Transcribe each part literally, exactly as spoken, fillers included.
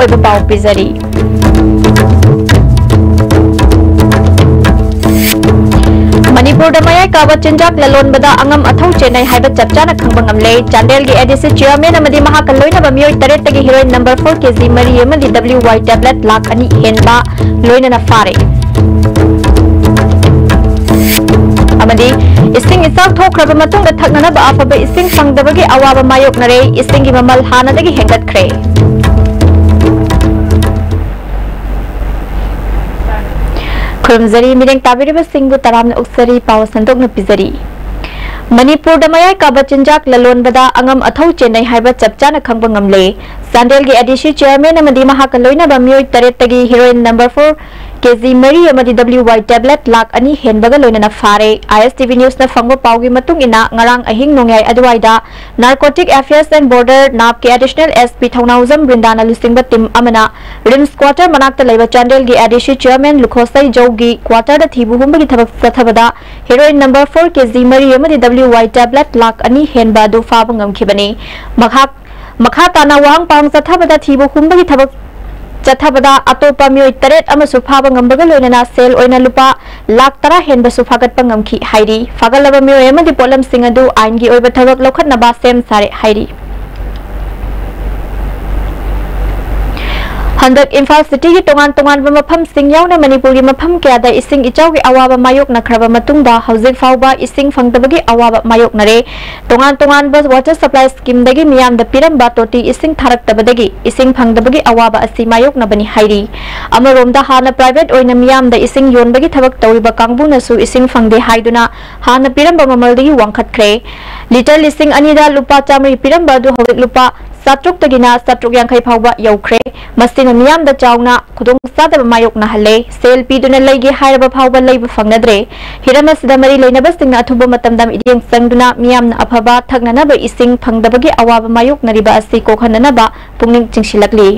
ꯑꯣꯏꯕ ꯄꯥꯎ ꯄꯤꯖꯔꯤ꯫ ꯃꯅꯤꯄꯨꯔꯗ ꯃꯌꯥꯏ ꯀꯥꯕ ꯆꯤꯟꯖꯥꯛ ꯂꯂꯣꯟꯕꯗ ꯑꯉꯝ ꯑꯊꯧ ꯆꯦꯟꯅꯩ ꯍꯥꯏꯕ ꯆꯞ ꯆꯥꯅ ꯈꯪꯕ ꯉꯝꯂꯦ꯫ ꯆꯥꯟꯗꯦꯜꯒꯤ ADC chairman ꯑꯃꯗꯤ ꯃꯍꯥꯛꯀ ꯂꯣꯏꯅꯕ ꯃꯤꯑꯣꯏ ꯇꯔꯦꯠꯇꯒꯤ heroin number four KG ꯃꯔꯤ ꯑꯃꯗꯤ WY tablet ꯂꯥꯈ ꯑꯅꯤ ꯍꯦꯟꯕ ꯂꯣꯏꯅꯅ ꯐꯥꯔꯦ꯫ ꯑꯃꯗꯤ ꯏꯁꯤꯡ ꯏꯆꯥꯎ ꯊꯣꯛꯈ꯭ꯔꯕ ꯃꯇꯨꯡꯗ ꯊꯛꯅꯅꯕ ꯑꯐꯕ ꯏꯁꯤꯡ ꯐꯪꯗꯕꯒꯤ ꯑꯋꯥꯕ ꯃꯥꯌꯣꯛꯅꯔꯦ꯫ ꯏꯁꯤꯡꯒꯤ ꯃꯃꯜ ꯍꯥꯟꯅꯗꯒꯤ ꯍꯦꯟꯒꯠꯈ꯭ꯔꯦ꯫ ꯈꯨꯔꯨꯝꯖꯔꯤ, ꯃꯤꯠꯌꯦꯡ ꯇꯥꯕꯤꯔꯤꯕꯁꯤꯡꯕꯨ ꯇꯔꯥꯝꯅ ꯑꯣꯛꯆꯔꯤ꯫ ꯄꯥꯎ ꯁꯟꯗꯣꯛꯅ ꯄꯤꯖꯔꯤ꯫ ꯃꯅꯤꯄꯨꯔꯗ ꯃꯌꯥꯏ ꯀꯥꯕ ꯆꯤꯟꯖꯥꯛ ꯂꯂꯣꯟꯕꯗ ꯑꯉꯝ ꯑꯊꯧ ꯆꯦꯟꯅꯩ ꯍꯥꯏꯕ ꯆꯞ ꯆꯥꯅ ꯈꯪꯕ ꯉꯝꯂꯦ꯫ ꯆꯥꯟꯗꯦꯜꯒꯤ ADC chairman ꯑꯃꯗꯤ ꯃꯍꯥꯛꯀ ꯂꯣꯏꯅꯕ ꯃꯤꯑꯣꯏ ꯇꯔꯦꯠꯇꯒꯤ heroin number four KG ꯃꯔꯤ ꯑꯃꯗꯤ WY tablet ꯂꯥꯈ ꯑꯅꯤ ꯍꯦꯟꯕꯒ ꯂꯣꯏꯅꯅ ꯐꯥꯔꯦ꯫ ISTV newsꯅ ꯐꯪꯕ ꯄꯥꯎꯒꯤ ꯃꯇꯨꯡ ꯏꯟꯅ, ꯉꯔꯥꯡ ꯑꯍꯤꯡ ꯅꯣꯡꯌꯥꯏ ꯑꯗꯨꯋꯥꯏꯗ Narcotic Affairs and Border, NAB, ꯀꯤ additional SP ꯊꯧꯅꯥꯎꯖꯝ ꯕ꯭ꯔꯤꯟꯗꯥꯅ ꯂꯨꯆꯤꯡꯕ team ꯑꯃꯅ RIMS quarter ꯃꯅꯥꯛꯇ ꯂꯩꯕ ꯆꯥꯟꯗꯦꯜꯒꯤ ADC chairman ꯂꯨꯈꯣꯁꯩ ꯖꯧꯒꯤ quarterꯗ ꯊꯤꯕ ꯍꯨꯝꯕꯒꯤ ꯊꯕꯛ ꯆꯠꯊꯕꯗ heroin number four KG ꯃꯔꯤ ꯑꯃꯗꯤ WY tablet ꯂꯥꯈ ꯑꯅꯤ ꯍꯦꯟꯕ ꯑꯗꯨ ꯐꯥꯕ ꯉꯝꯈꯤꯕꯅꯤ꯫ ꯃꯍꯥꯛ ꯃꯈꯥ ꯇꯥꯅ ꯋꯥꯍꯪ ꯄꯥꯎꯍꯪ ꯆꯠꯊꯕꯗ ꯊꯤꯕ ꯍꯨꯝꯕꯒꯤ ꯊꯕꯛ ꯆꯠꯊꯕꯗ ꯑꯇꯣꯞꯄ ꯃꯤꯑꯣꯏ ꯇꯔꯦꯠ ꯑꯃꯁꯨ ꯐꯥꯕ ꯉꯝꯕꯒ ꯂꯣꯏꯅꯅ ꯁꯦꯜ ꯑꯣꯏꯅ ꯂꯨꯄꯥ ꯂꯥꯈ ꯇꯔꯥ ꯍꯦꯟꯕꯁꯨ ꯐꯥꯒꯠꯄ ꯉꯝꯈꯤ ꯍꯥꯏꯔꯤ꯫ ꯐꯥꯒꯠꯂꯕ ꯃꯤꯑꯣꯏ ꯑꯃꯗꯤ ꯄꯣꯠꯂꯝꯁꯤꯡ ꯑꯗꯨ ꯑꯥꯏꯟꯒꯤ ꯑꯣꯏꯕ ꯊꯕꯛ ꯂꯧꯈꯠꯅꯕ ꯁꯦꯝ ꯁꯥꯔꯦ ꯍꯥꯏꯔꯤ꯫ ꯍꯟꯗꯛ ꯏꯝꯐꯥꯜ cityꯒꯤ ꯇꯣꯉꯥꯟ ꯇꯣꯉꯥꯟꯕ ꯃꯐꯝꯁꯤꯡ ꯌꯥꯎꯅ ꯃꯅꯤꯄꯨꯔꯒꯤ ꯃꯐꯝ ꯀꯌꯥꯗ ꯏꯁꯤꯡ ꯏꯆꯥꯎꯒꯤ ꯑꯋꯥꯕ ꯃꯥꯌꯣꯛꯅꯈ꯭ꯔꯕ ꯃꯇꯨꯡꯗ ꯍꯧꯖꯤꯛ ꯐꯥꯎꯕ ꯏꯁꯤꯡ ꯐꯪꯗꯕꯒꯤ ꯑꯋꯥꯕ ꯃꯥꯌꯣꯛꯅꯔꯦ꯫ ꯇꯣꯉꯥꯟ ꯇꯣꯉꯥꯟꯕ water supply schemeꯗꯒꯤ ꯃꯤꯌꯥꯝꯗ ꯄꯤꯔꯝꯕ ꯇꯣꯇꯤ ꯏꯁꯤꯡ ꯊꯥꯔꯛꯇꯕꯗꯒꯤ ꯏꯁꯤꯡ ꯐꯪꯗꯕꯒꯤ ꯑꯋꯥꯕ ꯑꯁꯤ ꯃꯥꯌꯣꯛꯅꯕꯅꯤ ꯍꯥꯏꯔꯤ꯫ ꯑꯃꯔꯣꯝꯗ ꯍꯥꯟꯅ private ꯑꯣꯏꯅ ꯃꯤꯌꯥꯝꯗ ꯏꯁꯤꯡ ꯌꯣꯟꯕꯒꯤ ꯊꯕꯛ ꯇꯧꯔꯤꯕ ꯀꯥꯡꯕꯨꯅꯁꯨ ꯏꯁꯤꯡ ꯐꯪꯗꯦ ꯍꯥꯏꯗꯨꯅ ꯍꯥꯟꯅ ꯄꯤꯔꯝꯕ ꯃꯃꯜꯗꯒꯤ ꯋꯥꯡꯈꯠꯈ꯭ꯔꯦ꯫ ꯂꯤꯇꯔ ꯂꯤꯁꯤꯡ ꯑꯅꯤꯗ ꯂꯨꯄꯥ ꯆꯥꯃꯔꯤ ꯄꯤꯔꯝꯕ ꯑꯗꯨ ꯍꯧꯖꯤꯛ ꯂꯨꯄꯥ ꯆꯥꯇ꯭ꯔꯨꯛꯇꯒꯤꯅ ꯆꯥꯇ꯭ꯔꯨꯛ ꯌꯥꯡꯈꯩ ꯐꯥꯎꯕ ꯌꯧꯈ꯭ꯔꯦ꯫ ꯃꯁꯤꯅ ꯃꯤꯌꯥꯝꯗ ꯆꯥꯎꯅ ꯈꯨꯗꯣꯡꯆꯥꯗꯕ ꯃꯥꯌꯣꯛꯅꯍꯜꯂꯦ꯫ ꯁꯦꯜ ꯄꯤꯗꯨꯅ ꯂꯩꯒꯦ ꯍꯥꯏꯔꯕ ꯐꯥꯎꯕ ꯂꯩꯕ ꯐꯪꯅꯗ꯭ꯔꯦ꯫ ꯍꯤꯔꯝ ꯑꯁꯤꯗ ꯃꯔꯤ ꯂꯩꯅꯕꯁꯤꯡꯅ ꯑꯊꯨꯕ ꯃꯇꯝꯗ ꯃꯤꯠꯌꯦꯡ ꯆꯪꯗꯨꯅ ꯃꯤꯌꯥꯝꯅ ꯑꯐꯕ ꯊꯛꯅꯅꯕ ꯏꯁꯤꯡ ꯐꯪꯗꯕꯒꯤ ꯑꯋꯥꯕ ꯃꯥꯌꯣꯛꯅꯔꯤꯕ ꯑꯁꯤ ꯀꯣꯛꯍꯟꯅꯅꯕ ꯄꯨꯛꯅꯤꯡ ꯆꯤꯡꯁꯤꯜꯂꯛꯂꯤ꯫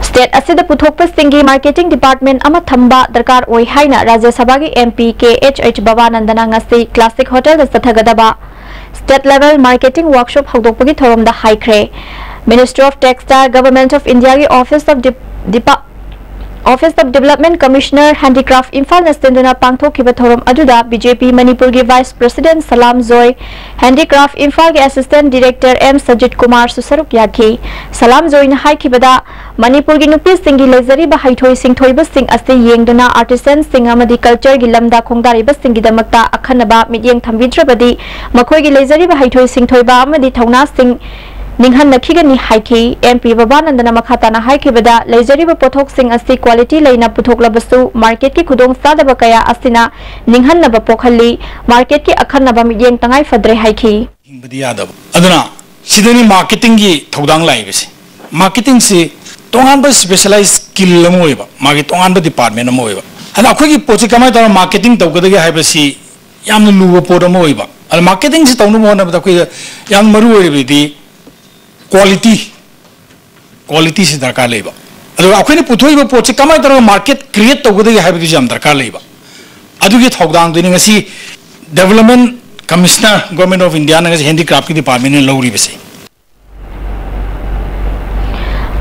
State ꯑꯁꯤꯗ ꯄꯨꯊꯣꯛꯄꯁꯤꯡꯒꯤ marketing department ꯑꯃ ꯊꯝꯕ ꯗꯔꯀꯥꯔ ꯑꯣꯏ ꯍꯥꯏꯅ ꯔꯥꯖ꯭ꯌ ꯁꯚꯥꯒꯤ MP ꯀꯦ ꯑꯩꯆ ꯑꯩꯆ ꯕꯕꯥꯅꯟꯗꯅ ꯉꯁꯤ Classic Hotelꯗ ꯆꯠꯊꯒꯗꯕ state level marketing workshop ꯍꯧꯗꯣꯛꯄꯒꯤ ꯊꯧꯔꯝꯗ ꯍꯥꯏꯈ꯭ꯔꯦ꯫ Ministry of Textile, Government of Indiaꯒꯤ Office of Dep- Depa- Office of Development Commissioner Handicraft ꯏꯝꯐꯥꯜꯅ ꯁꯤꯟꯗꯨꯅ ꯄꯥꯡꯊꯣꯛꯈꯤꯕ ꯊꯧꯔꯝ ꯑꯗꯨꯗ ꯕꯤ ꯖꯦ ꯄꯤ ꯃꯅꯤꯄꯨꯔꯒꯤ Vice President ꯁꯂꯥꯝ ꯖꯣꯏ, Handicraft ꯏꯝꯐꯥꯜꯒꯤ Assistant Director ꯑꯦꯝ ꯁꯖꯤꯠ ꯀꯨꯃꯥꯔꯁꯨ ꯁꯔꯨꯛ ꯌꯥꯈꯤ꯫ ꯁꯂꯥꯝ ꯖꯣꯏꯅ ꯍꯥꯏꯈꯤꯕꯗ, ꯃꯅꯤꯄꯨꯔꯒꯤ ꯅꯨꯄꯤꯁꯤꯡꯒꯤ ꯂꯩꯖꯔꯤꯕ ꯍꯩꯊꯣꯏ ꯁꯤꯡꯊꯣꯏꯕꯁꯤꯡ ꯑꯁꯤ ꯌꯦꯡꯗꯨꯅ artisanꯁꯤꯡ ꯑꯃꯗꯤ cultureꯒꯤ ꯂꯝꯗ ꯈꯣꯡꯗꯥꯔꯤꯕꯁꯤꯡꯒꯤꯗꯃꯛꯇ ꯑꯈꯟꯅꯕ ꯃꯤꯠꯌꯦꯡ ꯊꯝꯕꯤꯗ꯭ꯔꯕꯗꯤ ꯃꯈꯣꯏꯒꯤ ꯂꯩꯖꯔꯤꯕ ꯍꯩꯊꯣꯏ ꯁꯤꯡꯊꯣꯏꯕ ꯑꯃꯗꯤ ꯊꯧꯅꯥꯁꯤꯡ ꯅꯤꯡꯍꯟꯅꯈꯤꯒꯅꯤ ꯍꯥꯏꯈꯤ꯫ ꯑꯦꯝ ꯄꯤ ꯕꯕꯥꯅꯟꯗꯅ ꯃꯈꯥ ꯇꯥꯅ ꯍꯥꯏꯈꯤꯕꯗ, ꯂꯩꯖꯔꯤꯕ ꯄꯣꯠꯊꯣꯛꯁꯤꯡ ꯑꯁꯤ quality ꯂꯩꯅ ꯄꯨꯊꯣꯛꯂꯕꯁꯨ marketꯀꯤ ꯈꯨꯗꯣꯡꯆꯥꯗꯕ ꯀꯌꯥ ꯑꯁꯤꯅ ꯅꯤꯡꯍꯟꯅꯕ ꯄꯣꯛꯍꯜꯂꯤ꯫ Marketꯀꯤ ꯑꯈꯟꯅꯕ ꯃꯤꯠꯌꯦꯡ ꯇꯉꯥꯏ ꯐꯗ꯭ꯔꯦ ꯍꯥꯏꯈꯤ꯫ ꯍꯤꯡꯕꯗꯤ ꯌꯥꯗꯕ꯫ ꯑꯗꯨꯅ ꯁꯤꯗꯅꯤ marketingꯒꯤ ꯊꯧꯗꯥꯡ ꯂꯥꯛꯏꯕꯁꯦ꯫ Marketingꯁꯤ ꯇꯣꯉꯥꯟꯕ specialized skill ꯑꯃ ꯑꯣꯏꯕ, ꯃꯥꯒꯤ ꯇꯣꯉꯥꯟꯕ department ꯑꯃ ꯑꯣꯏꯕ꯫ ꯑꯗ ꯑꯩꯈꯣꯏꯒꯤ ꯄꯣꯠꯁꯤ ꯀꯃꯥꯏꯅ ꯇꯧꯔꯒ marketing ꯇꯧꯒꯗꯒꯦ ꯍꯥꯏꯕꯁꯤ ꯌꯥꯝꯅ ꯂꯨꯕ ꯄꯣꯠ ꯑꯃ ꯑꯣꯏꯕ꯫ ꯑꯗ marketingꯁꯤ ꯇꯧꯅꯕ ꯍꯣꯠꯅꯕꯗ ꯑꯩꯈꯣꯏꯗ ꯌꯥꯝ ꯃꯔꯨ ꯑꯣꯏꯔꯤꯕꯗꯤ quality, qualityꯁꯤ ꯗꯔꯀꯥꯔ ꯂꯩꯕ꯫ ꯑꯗꯨꯒ ꯑꯩꯈꯣꯏꯅ ꯄꯨꯊꯣꯛꯏꯕ ꯄꯣꯠꯁꯤ ꯀꯃꯥꯏꯅ ꯇꯧꯔꯒ market create ꯇꯧꯒꯗꯒꯦ ꯍꯥꯏꯕꯗꯨꯁꯨ ꯌꯥꯝ ꯗꯔꯀꯥꯔ ꯂꯩꯕ꯫ ꯑꯗꯨꯒꯤ ꯊꯧꯗꯥꯡꯗꯨꯅꯤ ꯉꯁꯤ Development Commissioner, Government of Indiaꯅ ꯉꯁꯤ Handicraftꯀꯤ departmentꯅ ꯂꯧꯔꯤꯕꯁꯦ꯫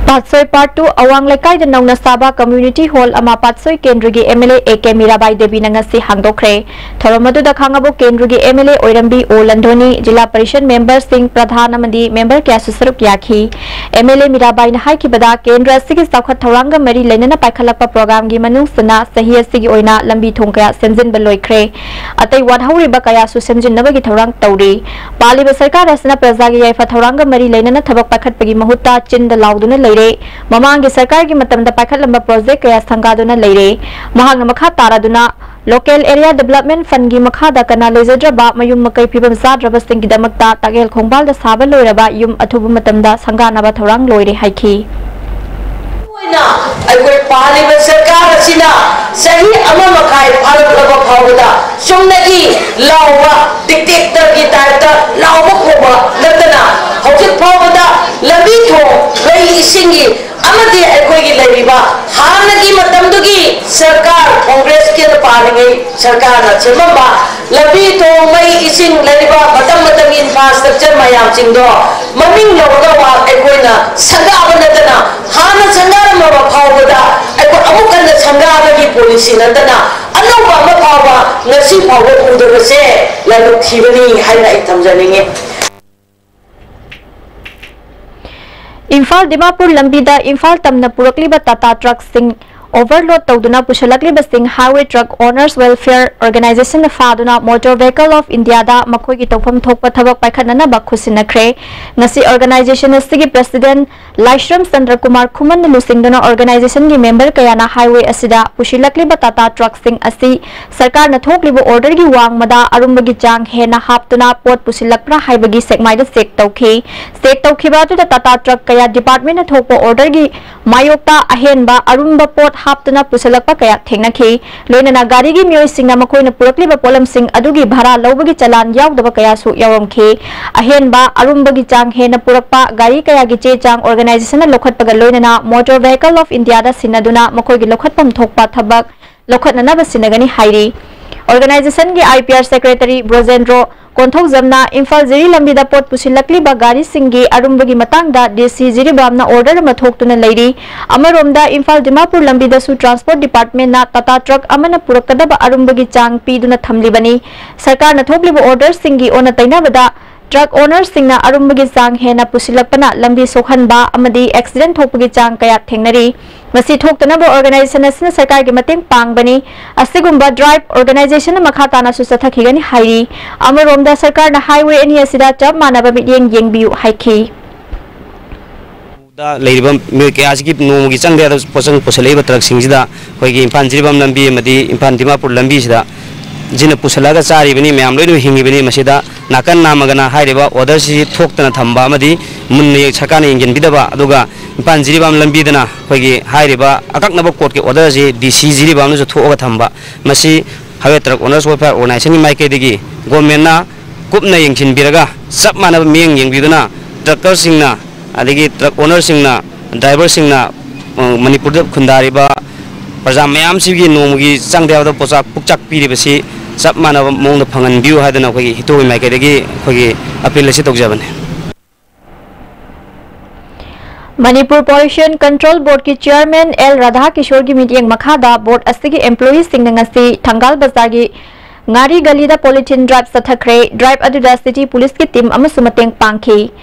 ꯄꯥꯠꯁꯣꯏ Part two ꯑꯋꯥꯡ ꯂꯩꯀꯥꯏꯗ ꯅꯧꯅ ꯁꯥꯕ community hall ꯑꯃ ꯄꯥꯠꯁꯣꯏ ꯀꯦꯟꯗ꯭ꯔꯒꯤ M L A A K Mirabai ꯗꯦꯕꯤꯅ ꯉꯁꯤ ꯍꯥꯡꯗꯣꯛꯈ꯭ꯔꯦ꯫ ꯊꯧꯔꯝ ꯑꯗꯨꯗ ꯈꯥꯡꯉꯕꯣꯛ ꯀꯦꯟꯗ꯭ꯔꯒꯤ M L A ꯑꯣꯏꯔꯝꯕꯤ ꯑꯣ ꯂꯟꯗꯣꯅꯤ, ꯖꯤꯂꯥ ꯄꯔꯤꯁꯗ memberꯁꯤꯡ, ꯄ꯭ꯔꯙꯥꯟ ꯑꯃꯗꯤ member ꯀꯌꯥꯁꯨ ꯁꯔꯨꯛ ꯌꯥꯈꯤ꯫ M L A ꯃꯤꯔꯥꯕꯥꯏꯅ ꯍꯥꯏꯈꯤꯕꯗ, ꯀꯦꯟꯗ꯭ꯔ ꯑꯁꯤꯒꯤ ꯆꯥꯎꯈꯠ ꯊꯧꯔꯥꯡꯒ ꯃꯔꯤ ꯂꯩꯅꯅ ꯄꯥꯏꯈꯠꯂꯛꯄ programꯒꯤ ꯃꯅꯨꯡꯁꯤꯅ ꯆꯍꯤ ꯑꯁꯤꯒꯤ ꯑꯣꯏꯅ ꯂꯝꯕꯤ ꯊꯣꯡ ꯀꯌꯥ ꯁꯦꯝꯖꯤꯟꯕ ꯂꯣꯏꯈ꯭ꯔꯦ꯫ ꯑꯇꯩ ꯋꯥꯠꯍꯧꯔꯤꯕ ꯀꯌꯥꯁꯨ ꯁꯦꯝꯖꯤꯟꯅꯕꯒꯤ ꯊꯧꯔꯥꯡ ꯇꯧꯔꯤ꯫ ꯄꯥꯜꯂꯤꯕ ꯁꯔꯀꯥꯔ ꯑꯁꯤꯅ ꯄ꯭ꯔꯖꯥꯒꯤ ꯌꯥꯏꯐ ꯊꯧꯔꯥꯡꯒ ꯃꯔꯤ ꯂꯩꯅꯅ ꯊꯕꯛ ꯄꯥꯏꯈꯠꯄꯒꯤ ꯃꯍꯨꯠꯇ ꯆꯤꯟꯗ ꯂꯥꯎꯗꯨꯅ ꯂꯩꯔꯦ꯫ ꯃꯃꯥꯡꯒꯤ ꯁꯔꯀꯥꯔꯒꯤ ꯃꯇꯝꯗ ꯄꯥꯏꯈꯠꯂꯝꯕ project ꯀꯌꯥ ꯁꯪꯒꯥꯗꯨꯅ ꯂꯩꯔꯦ꯫ ꯃꯍꯥꯛꯅ ꯃꯈꯥ ꯇꯥꯔꯗꯨꯅ, Local Area Development Fundꯀꯤ ꯃꯈꯥꯗ ꯀꯅꯥ ꯂꯩꯖꯗ꯭ꯔꯕ ꯃꯌꯨꯝ ꯃꯀꯩ ꯐꯤꯕꯝ ꯆꯥꯗ꯭ꯔꯕꯁꯤꯡꯒꯤꯗꯃꯛꯇ ꯇꯥꯛꯌꯦꯜ ꯈꯣꯡꯕꯥꯜꯗ ꯁꯥꯕ ꯂꯣꯏꯔꯕ ꯌꯨꯝ ꯑꯊꯨꯕ ꯃꯇꯝꯗ ꯁꯪꯒꯥꯅꯕ ꯊꯧꯔꯥꯡ ꯂꯣꯏꯔꯦ ꯍꯥꯏꯈꯤ꯫ ꯑꯣꯏꯅ ꯑꯩꯈꯣꯏ ꯄꯥꯜꯂꯤꯕ ꯁꯔꯀꯥꯔ ꯑꯁꯤꯅ ꯆꯍꯤ ꯑꯃ ꯃꯈꯥꯏ ꯐꯥꯔꯛꯂꯕ ꯐꯥꯎꯕꯗ ꯆꯨꯝꯅꯒꯤ ꯂꯥꯎꯕ dictatorꯒꯤ typeꯇ ꯂꯥꯎꯕ ꯈꯣꯡꯕ ꯅꯠꯇꯅ ꯍꯧꯖꯤꯛ ꯐꯥꯎꯕꯗ ꯂꯝꯕꯤ ꯊꯣꯡ, ꯃꯩ ꯏꯁꯤꯡꯒꯤ ꯑꯃꯗꯤ ꯑꯩꯈꯣꯏꯒꯤ ꯂꯩꯔꯤꯕ ꯍꯥꯟꯅꯒꯤ ꯃꯇꯝꯗꯨꯒꯤ ꯁꯔꯀꯥꯔ, ꯀꯣꯡꯒ꯭ꯔꯦꯁꯀꯤ ꯄꯥꯜꯂꯤꯉꯩ ꯁꯔꯀꯥꯔꯅ ꯁꯦꯝꯃꯝꯕ ꯂꯝꯕꯤ ꯊꯣꯡ, ꯃꯩ ꯏꯁꯤꯡ ꯂꯩꯔꯤꯕ ꯃꯇꯝ ꯃꯇꯝꯒꯤ infrastructure ꯃꯌꯥꯝꯁꯤꯡꯗꯣ ꯃꯃꯤꯡ ꯂꯧꯔꯒ ꯋꯥ ꯑꯩꯈꯣꯏꯅ ꯁꯪꯒꯥꯕ ꯅꯠꯇꯅ, ꯍꯥꯟꯅ ꯁꯪꯒꯥꯔꯝꯃꯕ ꯐꯥꯎꯕꯗ ꯑꯩꯈꯣꯏ ꯑꯃꯨꯛ ꯍꯟꯅ ꯁꯪꯒꯥꯕꯒꯤ ꯄꯣꯂꯤꯁꯤ ꯅꯠꯇꯅ ꯑꯅꯧꯕ ꯑꯃ ꯐꯥꯎꯕ ꯉꯁꯤ ꯐꯥꯎꯕ ꯎꯗꯕꯁꯦ ꯂꯥꯏꯕꯛ ꯊꯤꯕꯅꯤ ꯍꯥꯏꯅ ꯑꯩ ꯊꯝꯖꯅꯤꯡꯉꯤ꯫ ꯏꯝꯐꯥꯜ ꯗꯤꯃꯥꯄꯨꯔ ꯂꯝꯕꯤꯗ ꯏꯝꯐꯥꯜ ꯇꯝꯅ ꯄꯨꯔꯛꯂꯤꯕ ꯇꯥꯇꯥ ꯇ꯭ꯔꯛꯁꯤꯡ ꯑꯣꯚꯔꯂꯣꯗ ꯇꯧꯗꯨꯅ ꯄꯨꯁꯤꯜꯂꯛꯂꯤꯕꯁꯤꯡ Highway Truck Owners Welfare Organization ꯐꯥꯗꯨꯅ Motor Vehicle of India ꯗ ꯃꯈꯣꯏꯒꯤ ꯇꯧꯐꯝ ꯊꯣꯛꯄ ꯊꯕꯛ ꯄꯥꯏꯈꯠꯅꯅꯕ ꯈꯨꯠꯁꯤꯟꯅꯈ꯭ꯔꯦ꯫ ꯉꯁꯤ organization ꯑꯁꯤꯒꯤ president ꯂꯥꯏꯁ꯭ꯔꯝ ꯆꯟꯗ꯭ꯔꯀꯨꯃꯥꯔ ꯈꯨꯃꯟꯅ ꯂꯨꯆꯤꯡꯗꯨꯅ organization ꯒꯤ member ꯀꯌꯥꯅ highway ꯑꯁꯤꯗ ꯄꯨꯁꯤꯜꯂꯛꯂꯤꯕ ꯇꯥꯇꯥ ꯇ꯭ꯔꯛꯁꯤꯡ ꯑꯁꯤ ꯁꯔꯀꯥꯔꯅ ꯊꯣꯛꯂꯤꯕ order ꯒꯤ ꯋꯥꯡꯃꯗ ꯑꯔꯨꯝꯕꯒꯤ ꯆꯥꯡ ꯍꯦꯟꯅ ꯍꯥꯞꯇꯨꯅ ꯄꯣꯠ ꯄꯨꯁꯤꯜꯂꯛꯄ꯭ꯔꯥ ꯍꯥꯏꯕꯒꯤ ꯁꯦꯛꯃꯥꯏꯗ check ꯇꯧꯈꯤ꯫ Check ꯇꯧꯈꯤꯕ ꯑꯗꯨꯗ ꯇꯥꯇꯥ ꯇ꯭ꯔꯛ ꯀꯌꯥ department ꯅ ꯊꯣꯛꯄ order ꯒꯤ ꯃꯥꯌꯣꯛꯇ ꯑꯍꯦꯟꯕ ꯑꯔꯨꯝꯕ ꯄꯣꯠ ꯍꯥꯞꯇꯨꯅ ꯄꯨꯁꯤꯜꯂꯛꯄ ꯀꯌꯥ ꯊꯦꯡꯅꯈꯤ꯫ ꯂꯣꯏꯅꯅ ꯒꯥꯔꯤꯒꯤ ꯃꯤꯑꯣꯏꯁꯤꯡꯅ ꯃꯈꯣꯏꯅ ꯄꯨꯔꯛꯂꯤꯕ ꯄꯣꯠꯂꯝꯁꯤꯡ ꯑꯗꯨꯒꯤ ꯚꯔꯥ ꯂꯧꯕꯒꯤ ꯆꯂꯥꯟ ꯌꯥꯎꯗꯕ ꯀꯌꯥꯁꯨ ꯌꯥꯎꯔꯝꯈꯤ꯫ ꯑꯍꯦꯟꯕ ꯑꯔꯨꯝꯕꯒꯤ ꯆꯥꯡ ꯍꯦꯟꯅ ꯄꯨꯔꯛꯄ ꯒꯥꯔꯤ ꯀꯌꯥꯒꯤ ꯆꯦ ꯆꯥꯡ organization ꯅ ꯂꯧꯈꯠꯄꯒ ꯂꯣꯏꯅꯅ Motor Vehicle of India ꯗ ꯁꯤꯟꯅꯗꯨꯅ ꯃꯈꯣꯏꯒꯤ ꯂꯧꯈꯠꯐꯝ ꯊꯣꯛꯄ ꯊꯕꯛ ꯂꯧꯈꯠꯅꯅꯕ ꯁꯤꯟꯅꯒꯅꯤ ꯍꯥꯏꯔꯤ꯫ Organisation ꯒꯤ I P R secretary ꯕ꯭ꯔꯣꯖꯦꯟꯗ꯭ꯔꯣ ꯀꯣꯟꯊꯧꯖꯝꯅ Imphal ꯖꯤꯔꯤ ꯂꯝꯕꯤꯗ ꯄꯣꯠ ꯄꯨꯁꯤꯜꯂꯛꯂꯤꯕ ꯒꯥꯔꯤꯁꯤꯡꯒꯤ ꯑꯔꯨꯝꯕꯒꯤ ꯃꯇꯥꯡꯗ D C ꯖꯤꯔꯤꯕꯥꯝꯅ order ꯑꯃ ꯊꯣꯛꯇꯨꯅ ꯂꯩꯔꯤ꯫ ꯑꯃꯔꯣꯝꯗ ꯏꯝꯐꯥꯜ ꯗꯤꯃꯥꯄꯨꯔ ꯂꯝꯕꯤꯗꯁꯨ transport department ꯅ ꯇꯥꯇꯥ ꯇ꯭ꯔꯛ ꯑꯃꯅ ꯄꯨꯔꯛꯀꯗꯕ ꯑꯔꯨꯝꯕꯒꯤ ꯆꯥꯡ ꯄꯤꯗꯨꯅ ꯊꯝꯂꯤꯕꯅꯤ꯫ ꯁꯔꯀꯥꯔꯅ ꯊꯣꯛꯂꯤꯕ order ꯁꯤꯡꯒꯤ ꯑꯣꯟꯅ ꯇꯩꯅꯕꯗ truck owner ꯁꯤꯡꯅ ꯑꯔꯨꯝꯕꯒꯤ ꯆꯥꯡ ꯍꯦꯟꯅ ꯄꯨꯁꯤꯜꯂꯛꯄꯅ ꯂꯝꯕꯤ ꯁꯣꯛꯍꯟꯕ ꯑꯃꯗꯤ accident ꯊꯣꯛꯄꯒꯤ ꯆꯥꯡ ꯀꯌꯥ ꯊꯦꯡꯅꯔꯤ꯫ ꯃꯁꯤ ꯊꯣꯛꯇꯅꯕ organisation ꯑꯁꯤꯅ ꯁꯔꯀꯥꯔꯒꯤ ꯃꯇꯦꯡ ꯄꯥꯡꯕꯅꯤ꯫ ꯑꯁꯤꯒꯨꯝꯕ drive organisation ꯅ ꯃꯈꯥ ꯇꯥꯅꯁꯨ ꯆꯠꯊꯈꯤꯒꯅꯤ ꯍꯥꯏꯔꯤ꯫ ꯑꯃꯔꯣꯝꯗ ꯁꯔꯀꯥꯔꯅ highway ꯑꯅꯤ ꯑꯁꯤꯗ ꯆꯞ ꯃꯥꯟꯅꯕ ꯃꯤꯠꯌꯦꯡ ꯌꯦꯡꯕꯤꯌꯨ ꯍꯥꯏꯈꯤ꯫ ꯗ ꯂꯩꯔꯤꯕ ꯃꯤꯑꯣꯏ ꯀꯌꯥꯁꯤꯒꯤ ꯅꯣꯡꯃꯒꯤ ꯆꯪꯗ ꯌꯥꯗꯕ ꯄꯣꯠꯆꯪ ꯄꯨꯁꯤꯜꯂꯛꯏꯕ ꯇ꯭ꯔꯛꯁꯤꯡꯁꯤꯗ ꯑꯩꯈꯣꯏꯒꯤ ꯏꯝꯐꯥꯜ ꯖꯤꯔꯤꯕꯥꯝ ꯂꯝꯕꯤ ꯑꯃꯗꯤ ꯏꯝꯐꯥꯜ ꯗꯤꯃꯥꯄꯨꯔ ꯂꯝꯕꯤꯁꯤꯗ ꯁꯤꯅ ꯄꯨꯁꯤꯜꯂꯛꯑꯒ ꯆꯥꯔꯤꯕꯅꯤ, ꯃꯌꯥꯝ ꯂꯣꯏꯅꯃꯛ ꯍꯤꯡꯉꯤꯕꯅꯤ꯫ ꯃꯁꯤꯗ ꯅꯥꯀꯟ ꯅꯥꯝꯃꯒꯅ ꯍꯥꯏꯔꯤꯕ order ꯁꯤ ꯊꯣꯛꯇꯅ ꯊꯝꯕ ꯑꯃꯗꯤ ꯃꯨꯟꯅ ꯌꯦꯡ-, ꯁꯔꯀꯥꯔꯅ ꯌꯦꯡꯁꯤꯟꯕꯤꯗꯕ, ꯑꯗꯨꯒ ꯏꯝꯐꯥꯜ ꯖꯤꯔꯤꯕꯥꯝ ꯂꯝꯕꯤꯗꯅ ꯑꯩꯈꯣꯏꯒꯤ ꯍꯥꯏꯔꯤꯕ ꯑꯀꯛꯅꯕ court ꯀꯤ order ꯁꯤ D C ꯖꯤꯔꯤꯕꯥꯝꯅꯁꯨ ꯊꯣꯛꯑꯒ ꯊꯝꯕ, ꯃꯁꯤ Highway Truck Owners Welfare Organisation ꯒꯤ ꯃꯥꯏꯀꯩꯗꯒꯤ government ꯅ ꯀꯨꯞꯅ ꯌꯦꯡꯁꯤꯟꯕꯤꯔꯒ ꯆꯞ ꯃꯥꯟꯅꯕ ꯃꯤꯠꯌꯦꯡ ꯌꯦꯡꯕꯤꯗꯨꯅ trucker ꯁꯤꯡꯅ ꯑꯗꯒꯤ truck owner ꯁꯤꯡꯅ, driver ꯁꯤꯡꯅ, ꯑ, ꯃꯅꯤꯄꯨꯔꯗ ꯈꯨꯟꯗꯥꯔꯤꯕ ꯄ꯭ꯔꯖꯥ ꯃꯌꯥꯝꯁꯤꯒꯤ ꯅꯣꯡꯃꯒꯤ ꯆꯪꯗ ꯌꯥꯗꯕ ꯄꯣꯠꯆꯥꯛ ꯄꯨꯛꯆꯥꯛ ꯄꯤꯔꯤꯕꯁꯤ ꯆꯞ ꯃꯥꯟꯅꯕ ꯃꯑꯣꯡꯗ ꯐꯪꯍꯟꯕꯤꯌꯨ ꯍꯥꯏꯗꯅ ꯑꯩꯈꯣꯏꯒꯤ ꯍꯤꯇꯣꯒꯤ ꯃꯥꯏꯀꯩꯗꯒꯤ ꯑꯩꯈꯣꯏꯒꯤ ꯑꯄꯤꯜ ꯑꯁꯤ ꯇꯧꯖꯕꯅꯤ꯫ ꯃꯅꯤꯄꯨꯔ ꯄꯣꯂꯨꯁꯟ ꯀꯟꯇ꯭ꯔꯣꯜ ꯕꯣꯔꯗꯀꯤ ꯆꯤꯌꯔꯃꯦꯟ ꯑꯦꯜ ꯔꯥꯙꯥ ꯀꯤꯁꯣꯔꯒꯤ ꯃꯤꯠꯌꯦꯡ ꯃꯈꯥꯗ ꯕꯣꯔꯗ ꯑꯁꯤꯒꯤ ꯑꯦꯝꯄ꯭ꯂꯣꯌꯤꯁꯤꯡꯅ ꯉꯁꯤ ꯊꯪꯒꯥꯜ ꯕꯖꯥꯔꯒꯤ ꯉꯥꯔꯤ ꯒꯂꯤꯗ ꯄꯣꯂꯤꯊꯤꯟ ꯗ꯭ꯔꯥꯏꯚ ꯆꯠꯊꯈ꯭ꯔꯦ꯫ ꯗ꯭ꯔꯥꯏꯚ ꯑꯗꯨꯗ ꯁꯤꯇꯤ ꯄꯨꯂꯤꯁꯀꯤ ꯇꯤꯝ ꯑꯃꯁꯨ ꯃꯇꯦꯡ ꯄꯥꯡꯈꯤ꯫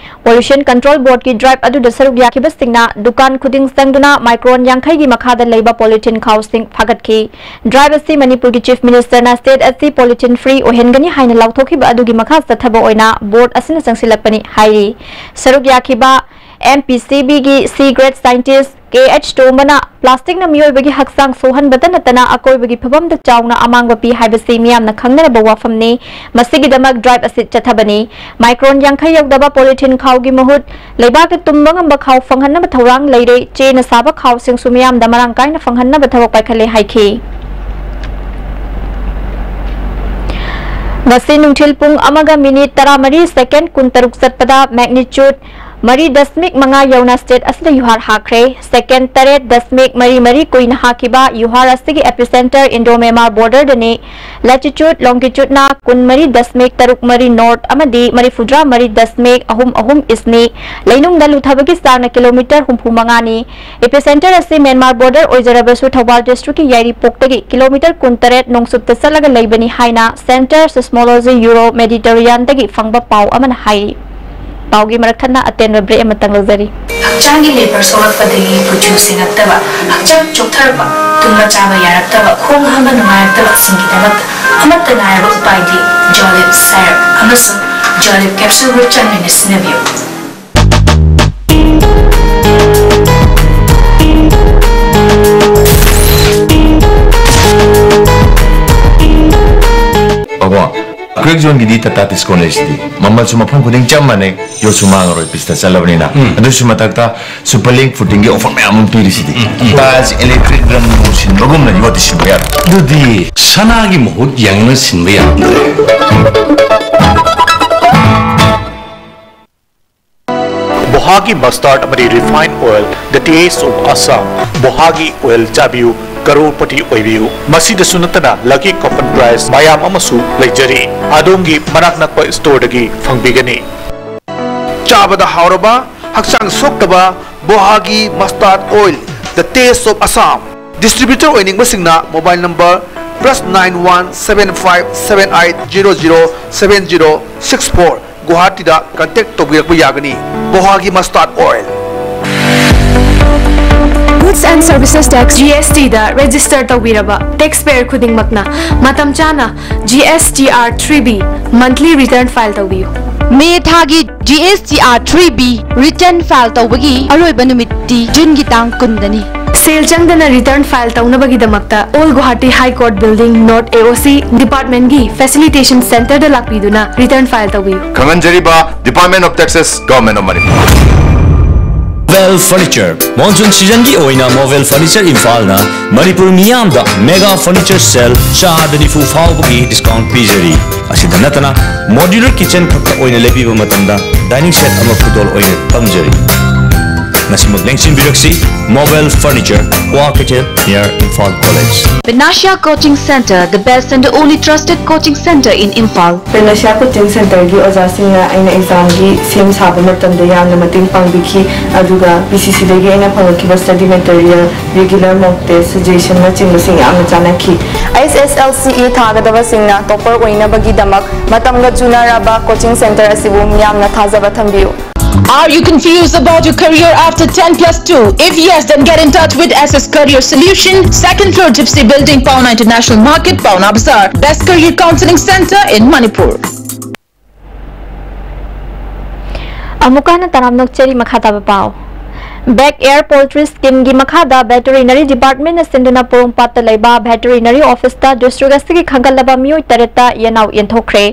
ꯄꯣꯂꯨꯁꯟ ꯀꯟꯇ꯭ꯔꯣꯜ ꯕꯣꯔꯗꯀꯤ ꯗ꯭ꯔꯥꯏꯚ ꯑꯗꯨꯗ ꯁꯔꯨꯛ ꯌꯥꯈꯤꯕꯁꯤꯡꯅ ꯗꯨꯀꯥꯟ ꯈꯨꯗꯤꯡ ꯆꯪꯗꯨꯅ ꯃꯥꯏꯀ꯭ꯔꯣꯟ ꯌꯥꯡꯈꯩꯒꯤ ꯃꯈꯥꯗ ꯂꯩꯕ ꯄꯣꯂꯤꯊꯤꯟ ꯈꯥꯎꯁꯤꯡ ꯐꯥꯒꯠꯈꯤ꯫ ꯗ꯭ꯔꯥꯏꯚ ꯑꯁꯤ ꯃꯅꯤꯄꯨꯔꯒꯤ ꯆꯤꯐ ꯃꯤꯅꯤꯁꯇꯔꯅ ꯁ꯭ꯇꯦꯠ ꯑꯁꯤ ꯄꯣꯂꯤꯊꯤꯟ ꯐ꯭ꯔꯤ ꯑꯣꯏꯍꯟꯒꯅꯤ ꯍꯥꯏꯅ ꯂꯥꯎꯊꯣꯛꯈꯤꯕ ꯑꯗꯨꯒꯤ ꯃꯈꯥ ꯆꯠꯊꯕ ꯑꯣꯏꯅ ꯕꯣꯔꯗ ꯑꯁꯤꯅ ꯆꯪꯁꯤꯜꯂꯛꯄꯅꯤ ꯍꯥꯏꯔꯤ꯫ ꯁꯔꯨꯛ ꯌꯥꯈꯤꯕ ꯑꯦꯝ ꯄꯤ ꯁꯤ ꯕꯤꯒꯤ ꯁꯤ ꯒ꯭ꯔꯦꯗ ꯁꯥꯏꯟꯇꯤꯁ ꯀꯦ ꯑꯩꯆ ꯇꯣꯝꯕꯅ ꯄ꯭ꯂꯥꯁꯇꯤꯛꯅ ꯃꯤꯑꯣꯏꯕꯒꯤ ꯍꯛꯆꯥꯡ ꯁꯣꯛꯍꯟꯕꯇ ꯅꯠꯇꯅ ꯑꯀꯣꯏꯕꯒꯤ ꯐꯤꯕꯝꯗ ꯆꯥꯎꯅ ꯑꯃꯥꯡꯕ ꯄꯤ ꯍꯥꯏꯕꯁꯤ ꯃꯤꯌꯥꯝꯅ ꯈꯪꯅꯔꯕ ꯋꯥꯐꯝꯅꯤ꯫ ꯃꯁꯤꯒꯤꯗꯃꯛ ꯗ꯭ꯔꯥꯏꯚ ꯑꯁꯤ ꯆꯠꯊꯕꯅꯤ꯫ ꯃꯥꯏꯀ꯭ꯔꯣꯟ ꯌꯥꯡꯈꯩ ꯌꯧꯗꯕ ꯄꯣꯂꯤꯊꯤꯟ ꯈꯥꯎꯒꯤ ꯃꯍꯨꯠ ꯂꯩꯕꯥꯛꯇ ꯇꯨꯝꯕ ꯉꯝꯕ ꯈꯥꯎ ꯐꯪꯍꯟꯅꯕ ꯊꯧꯔꯥꯡ ꯂꯩꯔꯦ꯫ ꯆꯦꯅ ꯁꯥꯕ ꯈꯥꯎꯁꯤꯡꯁꯨ ꯃꯤꯌꯥꯝꯗ ꯃꯔꯥꯡ ꯀꯥꯏꯅ ꯐꯪꯍꯟꯅꯕ ꯊꯕꯛ ꯄꯥꯏꯈꯠꯂꯦ ꯍꯥꯏꯈꯤ꯫ ꯉꯁꯤ ꯅꯨꯡꯊꯤꯜ ꯄꯨꯡ ꯑꯃꯒ ꯃꯤꯅꯤꯠ ꯇꯔꯥꯃꯔꯤ ꯁꯦꯀꯦꯟ ꯀꯨꯟꯇꯔꯨꯛ ꯆꯠꯄꯗ ꯃꯦꯒꯅꯤꯆꯨꯠ ꯃꯔꯤ ꯗꯁꯃꯤꯛ ꯃꯉꯥ ꯌꯧꯅ ꯁ꯭ꯇꯦꯠ ꯑꯁꯤꯗ ꯌꯨꯍꯥꯔ ꯍꯥꯈ꯭ꯔꯦ꯫ ꯁꯦꯀꯦꯟ ꯇꯔꯦꯠ ꯗꯁꯃꯤꯛ ꯃꯔꯤ ꯃꯔꯤ ꯀꯨꯏꯅ ꯍꯥꯈꯤꯕ ꯌꯨꯍꯥꯔ ꯑꯁꯤꯒꯤ ꯑꯦꯄꯤꯁꯦꯟꯇꯔ ꯏꯟꯗꯣ ꯃꯦꯟꯃꯥꯔ ꯕꯣꯔꯗꯔꯗꯅꯤ꯫ ꯂꯦꯇꯤꯆꯨꯠ ꯂꯣꯡꯒꯤꯆꯨꯠꯅ ꯀꯨꯟꯃꯔꯤ ꯗꯁꯃꯤꯛ ꯇꯔꯨꯛ ꯃꯔꯤ ꯅꯣꯔꯠ ꯑꯃꯗꯤ ꯃꯔꯤꯐꯨꯇꯔꯥ ꯃꯔꯤ ꯗꯁꯃꯤꯛ ꯑꯍꯨꯝ ꯑꯍꯨꯝ ꯏꯁꯅꯤ꯫ ꯂꯩꯅꯨꯡꯗ ꯂꯨꯊꯕꯒꯤ ꯆꯥꯡꯅ ꯀꯤꯂꯣꯃꯤꯇꯔ ꯍꯨꯝꯐꯨ ꯃꯉꯥꯅꯤ꯫ ꯑꯦꯄꯤꯁꯦꯟꯇꯔ ꯑꯁꯤ ꯃꯦꯟꯃꯥꯔ ꯕꯣꯔꯗꯔ ꯑꯣꯏꯖꯔꯕꯁꯨ ꯊꯧꯕꯥꯜ ꯗꯤꯁꯇ꯭ꯔꯤꯛꯀꯤ ꯌꯥꯏꯔꯤꯄꯣꯛꯇꯒꯤ ꯀꯤꯂꯣꯃꯤꯇꯔ ꯀꯨꯟꯇꯔꯦꯠ ꯅꯣꯡꯆꯨꯞꯇ ꯆꯠꯂꯒ ꯂꯩꯕꯅꯤ ꯍꯥꯏꯅ ꯁꯦꯟꯇꯔ ꯁꯤꯁꯃꯣꯂꯣꯖꯤ ꯌꯨꯔꯣ ꯃꯦꯗꯤꯇꯔꯤꯌꯥꯟꯗꯒꯤ ꯐꯪꯕ ꯄꯥꯎ ꯑꯃꯅ ꯍꯥꯏꯔꯤ꯫ ꯄꯥꯎꯒꯤ ꯃꯔꯛ ꯊꯠꯅ ꯑꯇꯦꯟꯕ ꯕ꯭ꯔꯦꯛ ꯑꯃꯇꯪ ꯂꯧꯖꯔꯤ꯫ ꯍꯛꯆꯥꯡꯒꯤ ꯂꯦꯕꯔ ꯁꯣꯛꯂꯛꯄꯗꯒꯤ ꯀꯨꯆꯨ ꯁꯦꯡꯉꯛꯇꯕ, ꯍꯛꯆꯥꯡ ꯆꯣꯛꯊꯔꯛꯄ, ꯇꯨꯝꯕ ꯆꯥꯕ ꯌꯥꯔꯛꯇꯕ, ꯈꯣꯡ ꯍꯥꯝꯕ ꯅꯨꯡꯉꯥꯏꯔꯛꯇꯕꯁꯤꯡꯒꯤꯗꯃꯛꯇ ꯑꯃꯠꯇ ꯉꯥꯏꯔꯕ ꯎꯄꯥꯏꯗꯤ ꯖꯣꯂꯤꯞ ꯁꯥꯏꯔꯞ ꯑꯃꯁꯨꯡ ꯖꯣꯂꯤꯞ ꯀꯦꯞꯁꯨꯜꯕꯨ ꯆꯥꯡ ꯅꯥꯏꯅ ꯁꯤꯖꯤꯟꯅꯕꯤꯌꯨ꯫ ꯕꯥꯕꯥ, ꯀ꯭ꯔꯦꯛ ꯖꯣꯟꯒꯤꯗꯤ ꯇꯥꯇꯥ ꯗꯤꯁꯀꯥꯎꯟ ꯂꯩꯁꯤꯗꯤ꯫ ꯃꯃꯜꯁꯨ ꯃꯐꯝ ꯈꯨꯗꯤꯡ ꯆꯞ ꯃꯥꯟꯅꯩ, ꯌꯣꯠꯁꯨ ꯃꯥꯡꯉꯔꯣꯏ, ꯄꯤꯁꯇ ꯆꯠꯂꯕꯅꯤꯅ꯫ ꯎꯝ꯫ ꯑꯗꯨꯁꯨ ꯃꯊꯛꯇ ꯁꯨꯄꯔ ꯂꯤꯡ ꯐꯨꯇꯤꯡꯒꯤ ꯑꯣꯐꯔ ꯃꯌꯥꯝ ꯑꯃ ꯄꯤꯔꯤꯁꯤꯗꯤ꯫ ꯎꯝ, ꯎꯝ꯫ ꯇꯥꯏꯜꯁ, ꯏꯂꯦꯛꯇ꯭ꯔꯤꯛ, ꯔꯪ ꯁꯤꯟꯕꯒꯨꯝꯅ ꯌꯣꯠꯇꯤ ꯁꯤꯟꯕ ꯌꯥꯔꯣꯏ꯫ ꯑꯗꯨꯗꯤ ꯁꯅꯥꯒꯤ ꯃꯍꯨꯠ ꯌꯥꯡꯅ ꯁꯤꯟꯕ ꯌꯥꯔꯝꯗ꯭ꯔꯦ꯫ ꯕꯣꯍꯥꯒꯤ mustard ꯑꯃꯗꯤ refined oil, the taste of Assam. ꯕꯣꯍꯥꯒꯤ oil ꯆꯥꯕꯤꯌꯨ, ꯀꯔꯣꯔꯄꯇꯤ ꯑꯣꯏꯕꯤꯌꯨ꯫ ꯃꯁꯤꯗꯁꯨ ꯅꯠꯇꯅ lucky coupon prize ꯃꯌꯥꯝ ꯑꯃꯁꯨ ꯂꯩꯖꯔꯤ꯫ ꯑꯗꯣꯝꯒꯤ ꯃꯅꯥꯛ ꯅꯛꯄ storeꯗꯒꯤ ꯐꯪꯕꯤꯒꯅꯤ꯫ ꯆꯥꯕꯗ ꯍꯥꯎꯔꯕ, ꯍꯛꯆꯥꯡ ꯁꯣꯛꯇꯕ ꯕꯣꯍꯥꯒꯤ mustard oil, the taste of Assam. Distributor ꯑꯣꯏꯅꯤꯡꯕꯁꯤꯡꯅ mobile number plus nine one seven five seven eight zero zero seven zero six four, ꯒꯨꯋꯥꯍꯥꯇꯤꯗ contact ꯇꯧꯕꯤꯔꯛꯄ ꯌꯥꯒꯅꯤ꯫ ꯕꯣꯍꯥꯒꯤ mustard oil꯫ Goods and Services Tax, G S T the register ꯇꯧꯕꯤꯔꯕ taxpayer ꯈꯨꯗꯤꯡꯃꯛꯅ ꯃꯇꯝ ꯆꯥꯅ G S T R three B monthly return file ꯇꯧꯕꯤꯌꯨ꯫ ꯃꯦ ꯊꯥꯒꯤ G S T R three B return file ꯇꯧꯕꯒꯤ ꯑꯔꯣꯏꯕ ꯅꯨꯃꯤꯠꯇꯤ ꯖꯨꯟꯒꯤ ꯇꯥꯡ ꯀꯨꯟꯗꯅꯤ꯫ ꯁꯦꯜ ꯆꯪꯗꯅ return file ꯇꯧꯅꯕꯒꯤꯗꯃꯛꯇ Old Guwahati High Court Building, North A O C departmentꯀꯤ facilitation centreꯗ ꯂꯥꯛꯄꯤꯗꯨꯅ return file ꯇꯧꯕꯤꯌꯨ꯫ ꯈꯪꯍꯟꯖꯔꯤꯕ, Department of Taxes, Government of Manipur. Movel Furniture, monsoon seasonꯒꯤ ꯑꯣꯏꯅ Movel Furniture ꯏꯝꯐꯥꯜꯅ Manipur ꯃꯤꯌꯥꯝꯗ mega furniture sale ꯆꯥꯗ ꯅꯤꯐꯨ ꯐꯥꯎꯕꯒꯤ discount ꯄꯤꯖꯔꯤ꯫ ꯑꯁꯤꯗ ꯅꯠꯇꯅ, modular kitchen ꯈꯛꯇ ꯑꯣꯏꯅ ꯂꯩꯕꯤꯕ ꯃꯇꯝꯗ dining set ꯑꯃ ꯈꯨꯗꯣꯜ ꯑꯣꯏꯅ ꯐꯪꯖꯔꯤ꯫ ꯉꯁꯤꯃꯛ ꯂꯦꯡꯁꯤꯟꯕꯤꯔꯛꯁꯤ, Movel Furniture, Kwakeithel, near Imphal College. Panacea Coaching Centre, the best and the only trusted coaching centre in Imphal. Panacea Coaching Centreꯒꯤ ꯑꯣꯖꯥꯁꯤꯡꯅ ꯑꯩꯅ examꯒꯤ ꯁꯦꯝ ꯁꯥꯕ ꯃꯇꯝꯗ ꯌꯥꯝꯅ ꯃꯇꯦꯡ ꯄꯥꯡꯕꯤꯈꯤ, ꯑꯗꯨꯒ P C Cꯗꯒꯤ ꯑꯩꯅ ꯐꯪꯂꯛꯈꯤꯕ study material, regular mock test, suggestionꯅꯆꯤꯡꯕꯁꯤꯡ ꯌꯥꯝꯅ ꯆꯥꯟꯅꯈꯤ꯫ H S L C E ꯊꯥꯒꯗꯕꯁꯤꯡꯅ topper ꯑꯣꯏꯅꯕꯒꯤꯗꯃꯛ ꯃꯇꯝꯒ ꯆꯨꯅꯔꯕ coaching centre ꯑꯁꯤꯕꯨ ꯃꯤꯌꯥꯝꯅ ꯊꯥꯖꯕ ꯊꯝꯕꯤꯌꯨ꯫ Are you confused about your career after ten plus two? If yes, then get in touch with S S Career Solution, second floor Gypsy Building, Paona International Market, Paona Bazaar. Best career counselling centre in Manipur. ꯑꯃꯨꯛꯀ ꯍꯟꯅ ꯇꯔꯥꯝꯅ ꯑꯣꯛꯆꯔꯤ꯫ ꯃꯈꯥ ꯇꯥꯕ ꯄꯥꯎ꯫ Back Air Poultry Schemeꯒꯤ ꯃꯈꯥꯗ Veterinary Departmentꯅ ꯁꯤꯟꯗꯨꯅ ꯄꯣꯔꯣꯝꯄꯥꯠꯇ ꯂꯩꯕ veterinary officeꯇ district ꯑꯁꯤꯒꯤ ꯈꯟꯒꯠꯂꯕ ꯃꯤꯑꯣꯏ ꯇꯔꯦꯠꯇ ꯌꯦꯅꯥꯎ ꯌꯦꯟꯊꯣꯛꯈ꯭ꯔꯦ꯫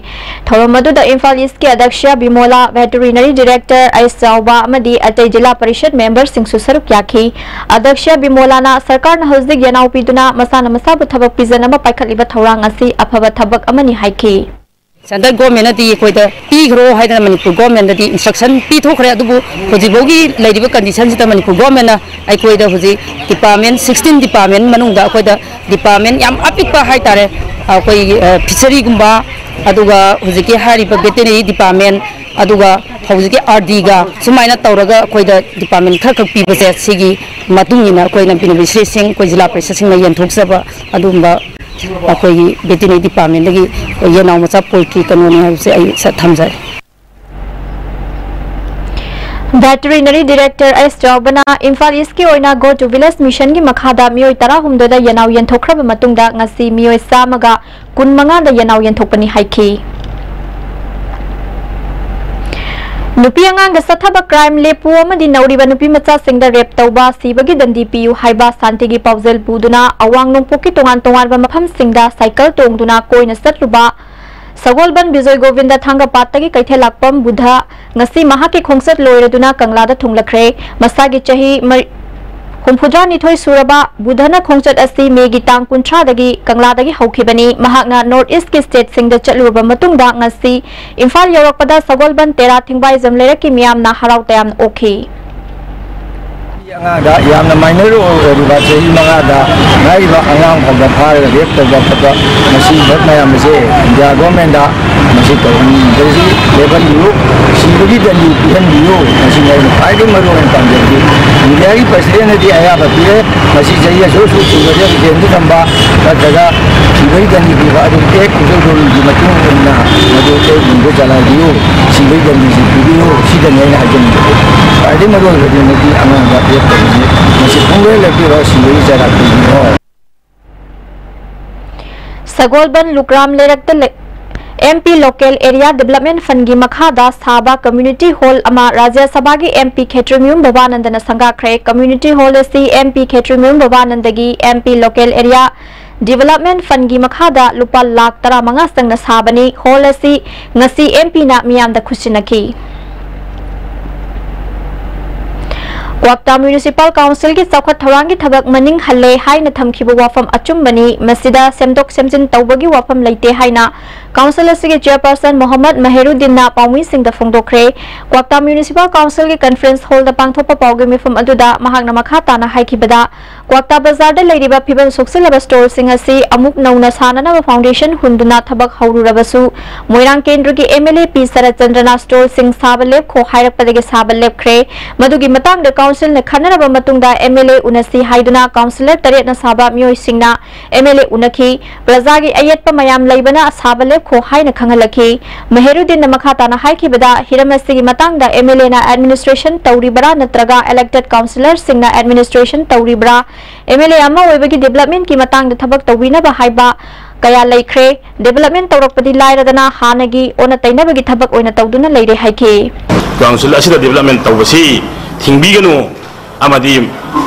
ꯊꯧꯔꯝ ꯑꯗꯨꯗ ꯏꯝꯐꯥꯜ Eastꯀꯤ ꯑꯗꯛꯁ꯭ꯌ ꯕꯤꯃꯣꯂꯥ, Veterinary Director ꯑꯩꯆ ꯆꯥꯎꯕ ꯑꯃꯗꯤ ꯑꯇꯩ ꯖꯤꯂꯥ ꯄꯔꯤꯁꯗ memberꯁꯤꯡꯁꯨ ꯁꯔꯨꯛ ꯌꯥꯈꯤ꯫ ꯑꯗꯛꯁ꯭ꯌ ꯕꯤꯃꯣꯂꯥꯅ ꯁꯔꯀꯥꯔꯅ ꯍꯧꯖꯤꯛ ꯌꯦꯅꯥꯎ ꯄꯤꯗꯨꯅ ꯃꯁꯥꯅ ꯃꯁꯥꯕꯨ ꯊꯕꯛ ꯄꯤꯖꯅꯕ ꯄꯥꯏꯈꯠꯂꯤꯕ ꯊꯧꯔꯥꯡ ꯑꯁꯤ ꯑꯐꯕ ꯊꯕꯛ ꯑꯃꯅꯤ ꯍꯥꯏꯈꯤ꯫ ꯁꯦꯟꯇ꯭ꯔꯦꯜ ꯒꯣꯔꯃꯦꯟꯅꯗꯤ ꯑꯩꯈꯣꯏꯗ ꯄꯤꯈ꯭ꯔꯣ ꯍꯥꯏꯗꯅ ꯃꯅꯤꯄꯨꯔ ꯒꯣꯔꯃꯦꯟꯗꯗꯤ ꯏꯟꯁꯇ꯭ꯔꯛꯁꯟ ꯄꯤꯊꯣꯛꯈ꯭ꯔꯦ꯫ ꯑꯗꯨꯕꯨ ꯍꯧꯖꯤꯛꯐꯥꯎꯒꯤ ꯂꯩꯔꯤꯕ ꯀꯟꯗꯤꯁꯟꯁꯤꯗ ꯃꯅꯤꯄꯨꯔ ꯒꯣꯔꯃꯦꯟꯅ ꯑꯩꯈꯣꯏꯗ ꯍꯧꯖꯤꯛ ꯗꯤꯄꯥꯔꯠꯃꯦꯟ, ꯁꯤꯛꯁꯇꯤꯟ ꯗꯤꯄꯥꯔꯠꯃꯦꯟ ꯃꯅꯨꯡꯗ ꯑꯩꯈꯣꯏꯗ ꯗꯤꯄꯥꯔꯠꯃꯦꯟ ꯌꯥꯝ ꯑꯄꯤꯛꯄ ꯍꯥꯏꯇꯥꯔꯦ, ꯑꯩꯈꯣꯏꯒꯤ, ꯑ, ꯐꯤꯁꯔꯤꯒꯨꯝꯕ, ꯑꯗꯨꯒ ꯍꯧꯖꯤꯛꯀꯤ ꯍꯥꯏꯔꯤꯕ ꯚꯦꯇꯤꯅꯔꯤ ꯗꯤꯄꯥꯔꯠꯃꯦꯟ, ꯑꯗꯨꯒ ꯍꯧꯖꯤꯛꯀꯤ ꯑꯥꯔ ꯗꯤꯒ ꯁꯨꯃꯥꯏꯅ ꯇꯧꯔꯒ ꯑꯩꯈꯣꯏꯗ ꯗꯤꯄꯥꯔꯠꯃꯦꯟ ꯈꯔꯈꯛ ꯄꯤꯕꯁꯦ, ꯁꯤꯒꯤ ꯃꯇꯨꯡ ꯏꯟꯅ ꯑꯩꯈꯣꯏꯅ ꯕꯦꯅꯤꯐꯤꯁꯔꯤꯁꯤꯡ, ꯑꯩꯈꯣꯏ ꯖꯤꯂꯥ ꯄꯔꯤꯁꯠꯁꯤꯡꯅ ꯌꯦꯟꯊꯣꯛꯆꯕ ꯑꯗꯨꯒꯨꯝꯕ ꯑꯩꯈꯣꯏꯒꯤ ꯚꯦꯇꯤꯅꯔꯤ ꯗꯤꯄꯥꯔꯠꯃꯦꯟꯗꯒꯤ ꯑꯩꯈꯣꯏ ꯌꯦꯅꯥꯎ ꯃꯆꯥ ꯄꯣꯠꯀꯤ ꯀꯩꯅꯣꯅꯤ ꯍꯥꯏꯕꯁꯦ ꯑꯩ ꯁ-, ꯊꯝꯖꯔꯦ꯫ ꯚꯦꯇꯔꯤꯅꯔꯤ ꯗꯤꯔꯦꯛꯇꯔ ꯑꯦꯁ ꯆꯥꯎꯕꯅ ꯏꯝꯐꯥꯜ ꯏꯁꯀꯤ ꯑꯣꯏꯅ Go to Village ꯃꯤꯁꯟꯒꯤ ꯃꯈꯥꯗ ꯃꯤꯑꯣꯏ ꯇꯔꯥꯍꯨꯝꯗꯣꯏꯗ ꯌꯦꯅꯥꯎ ꯌꯦꯟꯊꯣꯛꯈ꯭ꯔꯕ ꯃꯇꯨꯡꯗ ꯉꯁꯤ ꯃꯤꯑꯣꯏ ꯆꯥꯝꯃꯒ ꯀꯨꯟꯃꯉꯥꯗ ꯌꯦꯅꯥꯎ ꯌꯦꯟꯊꯣꯛꯄꯅꯤ ꯍꯥꯏꯈꯤ꯫ ꯅꯨꯄꯤ ꯑꯉꯥꯡꯗ ꯆꯠꯊꯕ ꯀ꯭ꯔꯥꯏꯝ ꯂꯦꯞꯄꯨ ꯑꯃꯗꯤ ꯅꯧꯔꯤꯕ ꯅꯨꯄꯤ ꯃꯆꯥꯁꯤꯡꯗ ꯔꯦꯞ ꯇꯧꯕ, ꯁꯤꯕꯒꯤ ꯗꯟꯗꯤ ꯄꯤꯌꯨ ꯍꯥꯏꯕ ꯁꯥꯟꯇꯤꯒꯤ ꯄꯥꯎꯖꯦꯜ ꯄꯨꯗꯨꯅ ꯑꯋꯥꯡ ꯅꯣꯡꯄꯣꯛꯀꯤ ꯇꯣꯉꯥꯟ ꯇꯣꯉꯥꯟꯕ ꯃꯐꯝꯁꯤꯡꯗ ꯁꯥꯏꯀꯜ ꯇꯣꯡꯗꯨꯅ ꯀꯣꯏꯅ ꯆꯠꯂꯨꯕ ꯁꯒꯣꯜꯕꯟ ꯕꯤꯖꯣꯏ ꯒꯣꯕꯤꯟꯗ ꯊꯥꯡꯒꯄꯥꯠꯇꯒꯤ ꯀꯩꯊꯦꯜ ꯂꯥꯛꯄꯝ ꯕꯨꯙ ꯉꯁꯤ ꯃꯍꯥꯛꯀꯤ ꯈꯣꯡꯆꯠ ꯂꯣꯏꯔꯗꯨꯅ ꯀꯪꯂꯥꯗ ꯊꯨꯡꯂꯈ꯭ꯔꯦ꯫ ꯃꯁꯥꯒꯤ ꯆꯍꯤ ꯃꯔꯤ-, ꯍꯨꯝꯐꯨꯇꯔꯥꯅꯤꯊꯣꯏ ꯁꯨꯔꯕ ꯕꯨꯙꯅ ꯈꯣꯡꯆꯠ ꯑꯁꯤ ꯃꯦꯒꯤ ꯇꯥꯡ ꯀꯨꯟꯊ꯭ꯔꯥꯗꯒꯤ ꯀꯪꯂꯥꯗꯒꯤ ꯍꯧꯈꯤꯕꯅꯤ꯫ ꯃꯍꯥꯛꯅ ꯅꯣꯔꯠ ꯏꯁꯀꯤ ꯁ꯭ꯇꯦꯠꯁꯤꯡꯗ ꯆꯠꯂꯨꯔꯕ ꯃꯇꯨꯡꯗ ꯉꯁꯤ ꯏꯝꯐꯥꯜ ꯌꯧꯔꯛꯄꯗ ꯁꯒꯣꯜꯕꯟ ꯇꯦꯔꯥ ꯊꯤꯡꯕꯥꯏꯖꯝ ꯂꯩꯔꯛꯀꯤ ꯃꯤꯌꯥꯝꯅ ꯍꯔꯥꯎ ꯇꯌꯥꯝꯅ ꯑꯣꯛꯈꯤ꯫ ꯑꯉꯥꯡꯗ ꯌꯥꯝꯅ minor ꯑꯣꯏꯔꯤꯕ ꯆꯍꯤ ꯃꯉꯥꯗ ꯉꯥꯏꯔꯤꯕ ꯑꯉꯥꯡ ꯐꯥꯎꯗ ꯐꯥꯔꯒ rape ꯇꯧꯕ ꯈꯣꯠꯄ, ꯃꯁꯤ ꯚꯣꯠ ꯃꯌꯥꯝ ꯑꯁꯦ ꯏꯟꯗꯤꯌꯥ ꯒꯣꯔꯃꯦꯟꯗ ꯃꯁꯤ ꯇꯧꯍꯟꯕꯁꯤ ꯂꯦꯞꯍꯟꯕꯤꯌꯨ, ꯁꯤꯕꯒꯤ ꯗꯟꯗꯤ ꯄꯤꯍꯟꯕꯤꯌꯨ꯫ ꯃꯁꯤꯅꯤ ꯑꯩꯅ ꯈ꯭ꯋꯥꯏꯗꯒꯤ ꯃꯔꯨ ꯑꯣꯏꯅ ꯄꯥꯝꯖꯕꯗꯤ꯫ ꯏꯟꯗꯤꯌꯥꯒꯤ ꯄ꯭ꯔꯁꯤꯗꯦꯟꯅꯗꯤ ꯑꯌꯥꯕ ꯄꯤꯔꯦ, ꯃꯁꯤ ꯆꯍꯤ ꯑꯁꯨꯛ ꯑꯁꯨꯛ ꯁꯨꯔꯕꯗꯤ ꯖꯦꯜꯗ ꯊꯝꯕ ꯅꯠꯇ꯭ꯔꯒ ꯁꯤꯕꯒꯤ ꯗꯟꯗꯤ ꯄꯤꯕ, ꯑꯗꯨ ꯑꯦꯛ ꯈꯨꯗꯣꯜꯒꯤ ꯃꯇꯨꯡ ꯏꯟꯅ ꯃꯗꯨ ꯑꯦꯛ ꯅꯨꯡꯗ ꯆꯂꯥꯏꯕꯤꯌꯨ, ꯁꯤꯕꯒꯤ ꯗꯟꯗꯤꯁꯤ ꯄꯤꯕꯤꯌꯨ, ꯁꯤꯗꯅꯤ ꯑꯩꯅ ꯍꯥꯏꯖꯅꯤꯡꯕꯗꯤ꯫ ꯈ꯭ꯋꯥꯏꯗꯒꯤ ꯃꯔꯨ ꯑꯣꯏꯕꯗꯤ ꯅꯨꯄꯤ ꯑꯉꯥꯡꯗ rape ꯇꯧꯕꯁꯤ ꯃꯁꯤ ꯄꯨꯡꯂꯦꯞ ꯂꯦꯞꯄꯤꯔꯣ, ꯁꯤꯕꯒꯤ ꯆꯩꯔꯥꯛ ꯄꯤꯕꯤꯔꯣ꯫ ꯁꯒꯣꯜꯕꯟ ꯂꯨꯀ꯭ꯔꯥꯝ ꯂꯩꯔꯛꯇ ꯂꯩ-, M P Local Area Development Fund ꯒꯤ ꯃꯈꯥꯗ ꯁꯥꯕ community hall ꯑꯃ ꯔꯥꯖ꯭ꯌ ꯁꯚꯥꯒꯤ M P ꯈꯦꯇ꯭ꯔꯤꯃꯌꯨꯝ ꯕꯕꯥꯅꯟꯗꯅ ꯁꯪꯒꯥꯈ꯭ꯔꯦ꯫ Community hall ꯑꯁꯤ M P ꯈꯦꯇ꯭ꯔꯤꯃꯌꯨꯝ ꯕꯕꯥꯅꯟꯗꯒꯤ M P Local Area Development Fund ꯒꯤ ꯃꯈꯥꯗ ꯂꯨꯄꯥ ꯂꯥꯈ ꯇꯔꯥꯃꯉꯥ ꯆꯪꯅ ꯁꯥꯕꯅꯤ꯫ Hall ꯑꯁꯤ ꯉꯁꯤ M P ꯅ ꯃꯤꯌꯥꯝꯗ ꯈꯨꯠꯁꯤꯟꯅꯈꯤ꯫ ꯀ꯭ꯋꯥꯛꯇꯥ ꯃ꯭ꯌꯨꯅꯤꯁꯤꯄꯥꯜ ꯀꯥꯎꯟꯁꯤꯜꯒꯤ ꯆꯥꯎꯈꯠ ꯊꯧꯔꯥꯡꯒꯤ ꯊꯕꯛ ꯃꯅꯤꯡ ꯍꯜꯂꯦ ꯍꯥꯏꯅ ꯊꯝꯈꯤꯕ ꯋꯥꯐꯝ ꯑꯆꯨꯝꯕꯅꯤ꯫ ꯃꯁꯤꯗ ꯁꯦꯝꯗꯣꯛ ꯁꯦꯝꯖꯤꯟ ꯇꯧꯕꯒꯤ ꯋꯥꯐꯝ ꯂꯩꯇꯦ ꯍꯥꯏꯅ ꯀꯥꯎꯟꯁꯤꯜ ꯑꯁꯤꯒꯤ ꯆꯦꯌꯔꯄꯔꯁꯟ ꯃꯣꯍꯝꯃꯗ ꯃꯦꯍꯦꯔꯨꯗꯤꯟꯅ ꯄꯥꯎꯃꯤꯁꯤꯡꯗ ꯐꯣꯡꯗꯣꯛꯈ꯭ꯔꯦ꯫ ꯀ꯭ꯋꯥꯛꯇꯥ ꯃ꯭ꯌꯨꯅꯤꯁꯤꯄꯥꯜ ꯀꯥꯎꯟꯁꯤꯜꯒꯤ ꯀꯟꯐꯔꯦꯟꯁ ꯍꯣꯜꯗ ꯄꯥꯡꯊꯣꯛꯄ ꯄꯥꯎꯒꯤ ꯃꯤꯐꯝ ꯑꯗꯨꯗ ꯃꯍꯥꯛꯅ ꯃꯈꯥ ꯇꯥꯅ ꯍꯥꯏꯈꯤꯕꯗ, ꯀ꯭ꯋꯥꯛꯇꯥ ꯕꯖꯥꯔꯗ ꯂꯩꯔꯤꯕ ꯐꯤꯕꯝ ꯁꯣꯛꯆꯤꯜꯂꯕ ꯁ꯭ꯇꯣꯜꯁꯤꯡ ꯑꯁꯤ ꯑꯃꯨꯛ ꯅꯧꯅ ꯁꯥꯅꯅꯕ ꯐꯥꯎꯟꯗꯦꯁꯟ ꯍꯨꯟꯗꯨꯅ ꯊꯕꯛ ꯍꯧꯔꯨꯔꯕꯁꯨ, ꯃꯣꯏꯔꯥꯡ ꯀꯦꯟꯗ꯭ꯔꯒꯤ ꯑꯦꯝ ꯑꯦꯜ ꯑꯦ ꯄꯤ ꯁꯔꯠꯆꯟꯗ꯭ꯔꯅ ꯁ꯭ꯇꯣꯜꯁꯤꯡ ꯁꯥꯕ ꯂꯦꯞꯈꯣ ꯍꯥꯏꯔꯛꯄꯗꯒꯤ ꯁꯥꯕ ꯂꯦꯞꯈ꯭ꯔꯦ꯫ ꯃꯗꯨꯒꯤ ꯃꯇꯥꯡꯗ ꯀꯥꯎꯟꯁꯤꯜꯅ ꯈꯟꯅꯔꯕ ꯃꯇꯨꯡꯗ ꯑꯦꯝ ꯑꯦꯜ ꯑꯦ ꯎꯅꯁꯤ ꯍꯥꯏꯗꯨꯅ ꯀꯥꯎꯟꯁꯤꯂꯔ ꯇꯔꯦꯠꯅ ꯁꯥꯕ ꯃꯤꯑꯣꯏꯁꯤꯡꯅ ꯑꯦꯝ ꯑꯦꯜ ꯑꯦ ꯎꯅꯈꯤ꯫ ꯄ꯭ꯔꯖꯥꯒꯤ ꯑꯌꯦꯠꯄ ꯃꯌꯥꯝ ꯂꯩꯕꯅ ꯁꯥꯕ ꯂꯦꯞꯈꯣ ꯍꯥꯏꯅ ꯈꯪꯍꯜꯂꯛꯈꯤ꯫ ꯃꯦꯍꯦꯔꯨꯗꯤꯟꯅ ꯃꯈꯥ ꯇꯥꯅ ꯍꯥꯏꯈꯤꯕꯗ, ꯍꯤꯔꯝ ꯑꯁꯤꯒꯤ ꯃꯇꯥꯡꯗ ꯑꯦꯝ ꯑꯦꯜ ꯑꯦꯅ ꯑꯦꯗꯃꯤꯅꯤꯁꯇ꯭ꯔꯦꯁꯟ ꯇꯧꯔꯤꯕꯔꯥ ꯅꯠꯇ꯭ꯔꯒ ꯏꯂꯦꯛꯇꯦꯗ ꯀꯥꯎꯟꯁꯤꯂꯔꯁꯤꯡꯅ ꯑꯦꯗꯃꯤꯅꯤꯁꯇ꯭ꯔꯦꯁꯟ ꯇꯧꯔꯤꯕ꯭ꯔꯥ? ꯑꯦꯝ ꯑꯦꯜ ꯑꯦ ꯑꯃ ꯑꯣꯏꯕꯒꯤ ꯗꯤꯕꯦꯂꯞꯃꯦꯟꯠꯀꯤ ꯃꯇꯥꯡꯗ ꯊꯕꯛ ꯇꯧꯕꯤꯅꯕ ꯍꯥꯏꯕ ꯀꯌꯥ ꯂꯩꯈ꯭ꯔꯦ꯫ ꯗꯤꯕꯦꯂꯞꯃꯦꯟꯠ ꯇꯧꯔꯛꯄꯗꯤ ꯂꯥꯏꯔꯗꯅ ꯍꯥꯟꯅꯒꯤ ꯑꯣꯟꯅ ꯇꯩꯅꯕꯒꯤ ꯊꯕꯛ ꯑꯣꯏꯅ ꯇꯧꯗꯨꯅ ꯂꯩꯔꯦ ꯍꯥꯏꯈꯤ꯫ ꯀꯥꯎꯟꯁꯤꯜ ꯑꯁꯤꯗ ꯗꯤꯕꯦꯂꯞꯃꯦꯟꯠ ꯇꯧꯕꯁꯤ ꯊꯤꯡꯕꯤꯒꯅꯨ ꯑꯃꯗꯤ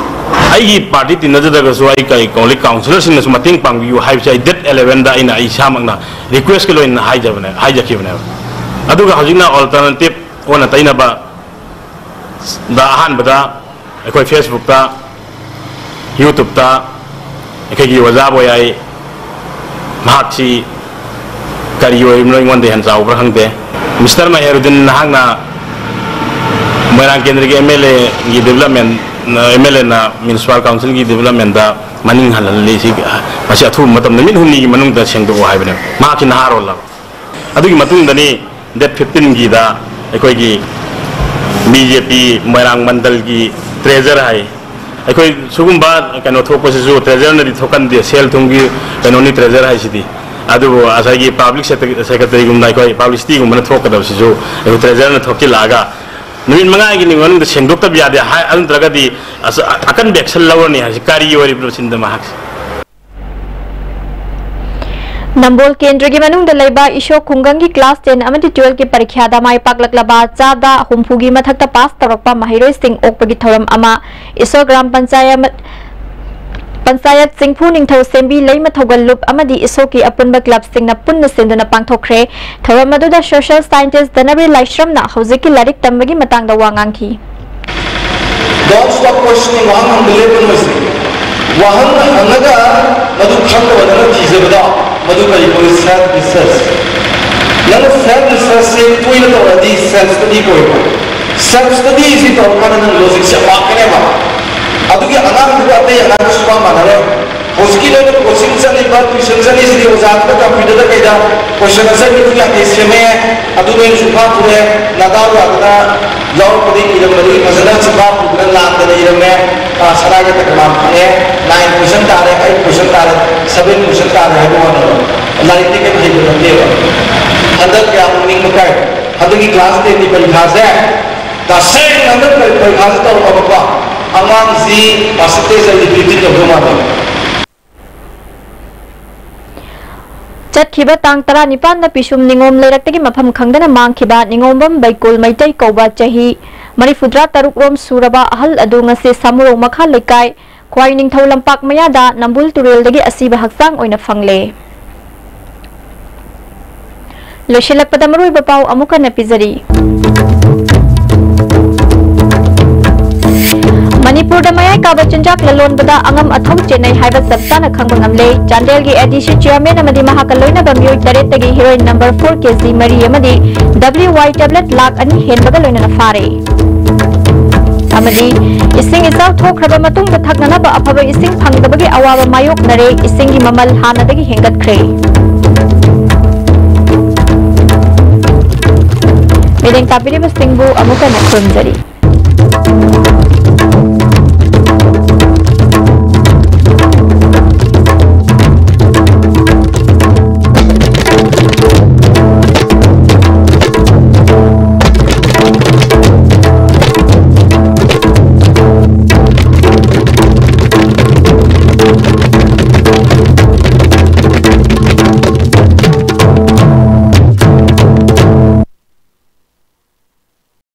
ꯑꯩꯒꯤ ꯄꯥꯔꯇꯤ ꯇꯤꯟꯅꯖꯗ꯭ꯔꯒꯁꯨ ꯑꯩ ꯀꯔꯤ ꯀꯧꯅꯤ, ꯀꯥꯎꯟꯁꯤꯂꯔꯁꯤꯡꯅꯁꯨ ꯃꯇꯦꯡ ꯄꯥꯡꯕꯤꯌꯨ ꯍꯥꯏꯕꯁꯦ ꯑꯩ ꯗꯦꯠ ꯑꯦꯂꯦꯚꯦꯟꯗ ꯑꯩꯅ ꯑꯩ ꯏꯁꯥꯃꯛꯅ ꯔꯤꯀ꯭ꯋꯦꯁꯀꯤ ꯂꯣꯏꯅ ꯍꯥꯏꯖꯕꯅꯦ, ꯍꯥꯏꯖꯈꯤꯕꯅꯦꯕ꯫ ꯑꯗꯨꯒ ꯍꯧꯖꯤꯛꯅ ꯑꯣꯜꯇꯔꯅꯦꯇꯤꯚ ꯑꯣꯟꯅ ꯇꯩꯅꯕꯗ ꯑꯍꯥꯟꯕꯗ ꯑꯩꯈꯣꯏ ꯐꯦꯁꯕꯨꯛꯇ, ꯌꯨꯇ꯭ꯌꯨꯕꯇ ꯑꯩꯈꯣꯏꯒꯤ ꯑꯣꯖꯥ ꯕꯣꯌꯥꯏ, ꯃꯍꯥꯛꯁꯤ ꯀꯔꯤ ꯑꯣꯏꯔꯤꯕꯅꯣ ꯑꯩꯉꯣꯟꯗ ꯍꯦꯟꯅ ꯆꯥꯎꯕ꯭ꯔꯥ ꯈꯪꯗꯦ꯫ ꯃꯤꯁꯇꯔ ꯃꯍꯦꯔꯨꯗꯤꯟ, ꯅꯍꯥꯛꯅ ꯃꯣꯏꯔꯥꯡ ꯀꯦꯟꯗ꯭ꯔꯒꯤ ꯑꯦꯝ ꯑꯦꯜ ꯑꯦꯒꯤ ꯗꯤꯕꯦꯂꯞꯃꯦꯟ, ꯑꯦꯝ ꯑꯦꯜ ꯑꯦꯅ ꯃ꯭ꯌꯨꯅꯤꯁꯤꯄꯥꯜ ꯀꯥꯎꯟꯁꯤꯜꯒꯤ ꯗꯤꯕꯦꯂꯞꯃꯦꯟꯗ ꯃꯅꯤꯡ ꯍꯜꯍꯜꯂꯤ, ꯁꯤ ꯃꯁꯤ ꯑꯊꯨꯕ ꯃꯇꯝꯗ, ꯅꯨꯃꯤꯠ ꯍꯨꯝꯅꯤꯒꯤ ꯃꯅꯨꯡꯗ ꯁꯦꯡꯗꯣꯛꯑꯣ ꯍꯥꯏꯕꯅꯦ꯫ ꯃꯍꯥꯛꯀꯤ ꯅꯍꯥꯔꯣꯜꯂꯕ꯫ ꯑꯗꯨꯒꯤ ꯃꯇꯨꯡꯗꯅꯤ ꯗꯦꯠ ꯐꯤꯐꯇꯤꯟꯒꯤꯗ ꯑꯩꯈꯣꯏꯒꯤ ꯕꯤ ꯖꯦ ꯄꯤ ꯃꯣꯏꯔꯥꯡ ꯃꯟꯗꯜꯒꯤ ꯇ꯭ꯔꯦꯖꯔ ꯍꯥꯏ, ꯑꯩꯈꯣꯏ ꯁꯤꯒꯨꯝꯕ ꯀꯩꯅꯣ ꯊꯣꯛꯄꯁꯤꯁꯨ ꯇ꯭ꯔꯦꯖꯔꯅꯗꯤ ꯊꯣꯛꯍꯟꯗꯦ, ꯁꯦꯜ ꯊꯨꯝꯒꯤ ꯀꯩꯅꯣꯅꯤ ꯇ꯭ꯔꯦꯖꯔ ꯍꯥꯏꯁꯤꯗꯤ꯫ ꯑꯗꯨꯕꯨ ꯉꯁꯥꯏꯒꯤ ꯄꯕ꯭ꯂꯤꯛ ꯁꯦꯀ꯭ꯔꯦꯇꯔꯤꯒꯨꯝꯅ ꯑꯩꯈꯣꯏ ꯄꯕ꯭ꯂꯤꯁꯤꯇꯤꯒꯨꯝꯕꯅ ꯊꯣꯛꯀꯗꯕꯁꯤꯁꯨ ꯑꯩꯈꯣꯏ ꯇ꯭ꯔꯦꯖꯔꯅ ꯊꯣꯛꯆꯤꯜꯂꯛꯑꯒ ꯅꯨꯃꯤꯠ ꯃꯉꯥꯒꯤ ꯃꯅꯨꯡꯗ ꯁꯦꯡꯗꯣꯛꯇꯕ ꯌꯥꯗꯦ ꯍꯥꯏ, ꯑꯗꯨ ꯅꯠꯇ꯭ꯔꯒꯗꯤ ꯑꯁ-, ꯑꯀꯟꯕ ꯑꯦꯛꯁꯟ ꯂꯧꯔꯅꯤ ꯍꯥꯏꯁꯤ ꯀꯔꯤ ꯑꯣꯏꯔꯤꯕꯅꯣ ꯁꯤꯅꯤꯗ ꯃꯍꯥꯛꯁꯦ꯫ ꯅꯝꯕꯣꯜ ꯀꯦꯟꯗ꯭ꯔꯒꯤ ꯃꯅꯨꯡꯗ ꯂꯩꯕ ꯏꯁꯣ ꯈꯨꯡꯒꯪꯒꯤ ꯀ꯭ꯂꯥꯁ ꯇꯦꯟ ꯑꯃꯗꯤ ꯇꯨꯋꯦꯜꯐꯀꯤ ꯄꯔꯤꯈ꯭ꯌꯥꯗ ꯃꯥꯏ ꯄꯥꯛꯂꯛꯂꯕ ꯆꯥꯗ ꯍꯨꯝꯐꯨꯒꯤ ꯃꯊꯛꯇ ꯄꯥꯁ ꯇꯧꯔꯛꯄ ꯃꯍꯩꯔꯣꯏꯁꯤꯡ ꯑꯣꯛꯄꯒꯤ ꯊꯧꯔꯝ ꯑꯃ ꯏꯁꯣ ꯒ꯭ꯔꯥꯝ ꯄꯟꯆꯥꯌꯠ, ꯄꯟꯆꯥꯌꯠ ꯆꯤꯡꯐꯨ ꯅꯤꯡꯊꯧ ꯁꯦꯝꯕꯤ ꯂꯩꯃ ꯊꯧꯒꯜ ꯂꯨꯞ ꯑꯃꯗꯤ ꯏꯁꯣꯒꯤ ꯑꯄꯨꯟꯕ ꯀ꯭ꯂꯕꯁꯤꯡꯅ ꯄꯨꯟꯅ ꯁꯤꯟꯗꯨꯅ ꯄꯥꯡꯊꯣꯛꯈ꯭ꯔꯦ꯫ ꯊꯧꯔꯝ ꯑꯗꯨꯗ ꯁꯣꯁꯤꯌꯦꯜ ꯁꯥꯏꯟꯇꯤꯁ ꯙꯅꯕꯤꯔ ꯂꯥꯏꯁ꯭ꯔꯝꯅ ꯍꯧꯖꯤꯛꯀꯤ ꯂꯥꯏꯔꯤꯛ ꯇꯝꯕꯒꯤ ꯃꯇꯥꯡꯗ ꯋꯥ ꯉꯥꯡꯈꯤ꯫ Don't stop questioning, ꯋꯥꯍꯪ ꯍꯪꯕ ꯂꯦꯞꯀꯅꯨ꯫ ꯋꯥꯍꯪ ꯍꯪꯉꯒ ꯃꯗꯨ ꯈꯪꯗꯕ ꯅꯪꯅ ꯊꯤꯖꯕꯗꯣ, ꯃꯗꯨ ꯀꯔꯤ ꯀꯧꯏ? Self research꯫ ꯅꯪꯅ self research ꯁꯦ ꯇꯣꯏꯅ ꯇꯧꯔꯗꯤ self study ꯀꯧꯏꯀꯣ꯫ Self study ꯁꯤ ꯇꯧꯔꯀꯥꯟꯗ ꯅꯪ logic ꯁꯦ ꯋꯥꯡꯒꯅꯦꯕ꯫ ꯑꯗꯨꯒꯤ ꯑꯉꯥꯡꯗꯨꯒ ꯑꯇꯩ ꯑꯉꯥꯡꯒ ꯁꯨꯡꯃꯥꯟ ꯃꯥꯟꯅꯔꯣꯏ꯫ ꯍꯧꯖꯤꯛꯀꯤ ꯅꯣꯏꯅ coaching ꯆꯠꯂꯤꯕ, tuition ꯆꯠꯂꯤꯁꯤꯗꯤ ꯑꯣꯖꯥꯗꯨꯅ computer ꯗ ꯀꯩꯗ question answer ꯅꯤꯐꯨ ꯌꯥꯡꯈꯩ ꯁꯦꯝꯃꯦ, ꯑꯗꯨ ꯅꯣꯏꯅ ꯁꯨꯡꯐꯥ ꯐꯨꯔꯦ, ꯅꯗꯥꯎ ꯌꯥꯗꯅ ꯌꯥꯎꯔꯛꯄꯗꯒꯤ ꯏꯔꯝꯕꯗꯒꯤ ꯐꯖꯅ ꯆꯤꯟꯐꯥ ꯄꯨꯗꯅ ꯂꯥꯟꯗꯅ ꯏꯔꯝꯃꯦ꯫ ꯑ, ꯁꯅꯥꯒꯤ ꯇꯀꯃꯥꯟ ꯐꯪꯉꯦ꯫ Nine question ꯇꯥꯔꯦ, eight question ꯇꯥꯔꯦ, seven question ꯇꯥꯔꯦ ꯍꯥꯏꯕ ꯋꯥꯅꯦꯕ꯫ ꯂꯥꯏꯔꯤꯛꯇꯤ ꯀꯩꯝ ꯍꯩꯕ ꯅꯠꯇꯦꯕ꯫ ꯍꯟꯗꯛ ꯌꯥꯝ ꯅꯤꯡꯕ ꯀꯥꯏ꯫ ꯍꯟꯗꯛꯀꯤ class ten ꯒꯤ ꯄꯔꯤꯈꯥꯁꯦ ꯇꯁꯦꯡꯅ ꯍꯟꯗꯛ ꯄꯔꯤꯈꯥꯁꯦ ꯇꯧꯔꯝꯃꯕꯀꯣ, ꯑꯉꯥꯡꯁꯤ percentage ꯑꯩꯗꯤ fifteen ꯌꯧꯗꯧ ꯃꯥꯜꯂꯦ꯫ ꯆꯠꯈꯤꯕ ꯇꯥꯡ ꯇꯔꯥꯅꯤꯄꯥꯟꯗ ꯄꯤꯁꯨꯝ ꯅꯤꯉꯣꯝ ꯂꯩꯔꯛꯇꯒꯤ ꯃꯐꯝ ꯈꯪꯗꯅ ꯃꯥꯡꯈꯤꯕ ꯅꯤꯉꯣꯝꯕꯝ ꯕꯩꯀꯨꯜ ꯃꯩꯇꯩ ꯀꯧꯕ ꯆꯍꯤ ꯃꯔꯤꯐꯨꯇꯔꯥ ꯇꯔꯨꯛ ꯔꯣꯝ ꯁꯨꯔꯕ ꯑꯍꯜ ꯑꯗꯨ ꯉꯁꯤ ꯁꯥꯃꯨꯔꯣꯛ ꯃꯈꯥ ꯂꯩꯀꯥꯏ ꯈ꯭ꯋꯥꯏ ꯅꯤꯡꯊꯧ ꯂꯝꯄꯥꯛ ꯃꯌꯥꯗ ꯅꯝꯕꯨꯜ ꯇꯨꯔꯦꯜꯗꯒꯤ ꯑꯁꯤꯕ ꯍꯛꯆꯥꯡ ꯑꯣꯏꯅ ꯐꯪꯂꯦ꯫ ꯂꯣꯏꯁꯤꯜꯂꯛꯄꯗ ꯃꯔꯨꯑꯣꯏꯕ ꯄꯥꯎ ꯑꯃꯨꯛ ꯍꯟꯅ ꯄꯤꯖꯔꯤ꯫ ꯃꯅꯤꯄꯨꯔꯗ ꯃꯌꯥꯏ ꯀꯥꯕ ꯆꯤꯟꯖꯥꯛ ꯂꯂꯣꯟꯕꯗ ꯑꯉꯝ ꯑꯊꯧ ꯆꯦꯟꯅꯩ ꯍꯥꯏꯕ ꯆꯞ ꯆꯥꯅ ꯈꯪꯕ ꯉꯝꯂꯦ꯫ ꯆꯥꯟꯗꯦꯜꯒꯤ A D C chairman ꯑꯃꯗꯤ ꯃꯍꯥꯛꯀ ꯂꯣꯏꯅꯕ ꯃꯤꯑꯣꯏ ꯇꯔꯦꯠꯇꯒꯤ heroin number four K G ꯃꯔꯤ ꯑꯃꯗꯤ W Y tablet ꯂꯥꯈ ꯑꯅꯤ ꯍꯦꯟꯕꯒ ꯂꯣꯏꯅꯅ ꯐꯥꯔꯦ꯫ ꯑꯃꯗꯤ ꯏꯁꯤꯡ ꯏꯆꯥꯎ ꯊꯣꯛꯈ꯭ꯔꯕ ꯃꯇꯨꯡꯗ ꯊꯛꯅꯅꯕ ꯑꯐꯕ ꯏꯁꯤꯡ ꯐꯪꯗꯕꯒꯤ ꯑꯋꯥꯕ ꯃꯥꯌꯣꯛꯅꯔꯦ, ꯏꯁꯤꯡꯒꯤ ꯃꯃꯜ ꯍꯥꯟꯅꯗꯒꯤ ꯍꯦꯟꯒꯠꯈ꯭ꯔꯦ꯫ ꯃꯤꯠꯌꯦꯡ ꯇꯥꯕꯤꯔꯤꯕꯁꯤꯡꯕꯨ ꯑꯃꯨꯛ ꯍꯟꯅ ꯈꯨꯔꯨꯝꯖꯔꯤ꯫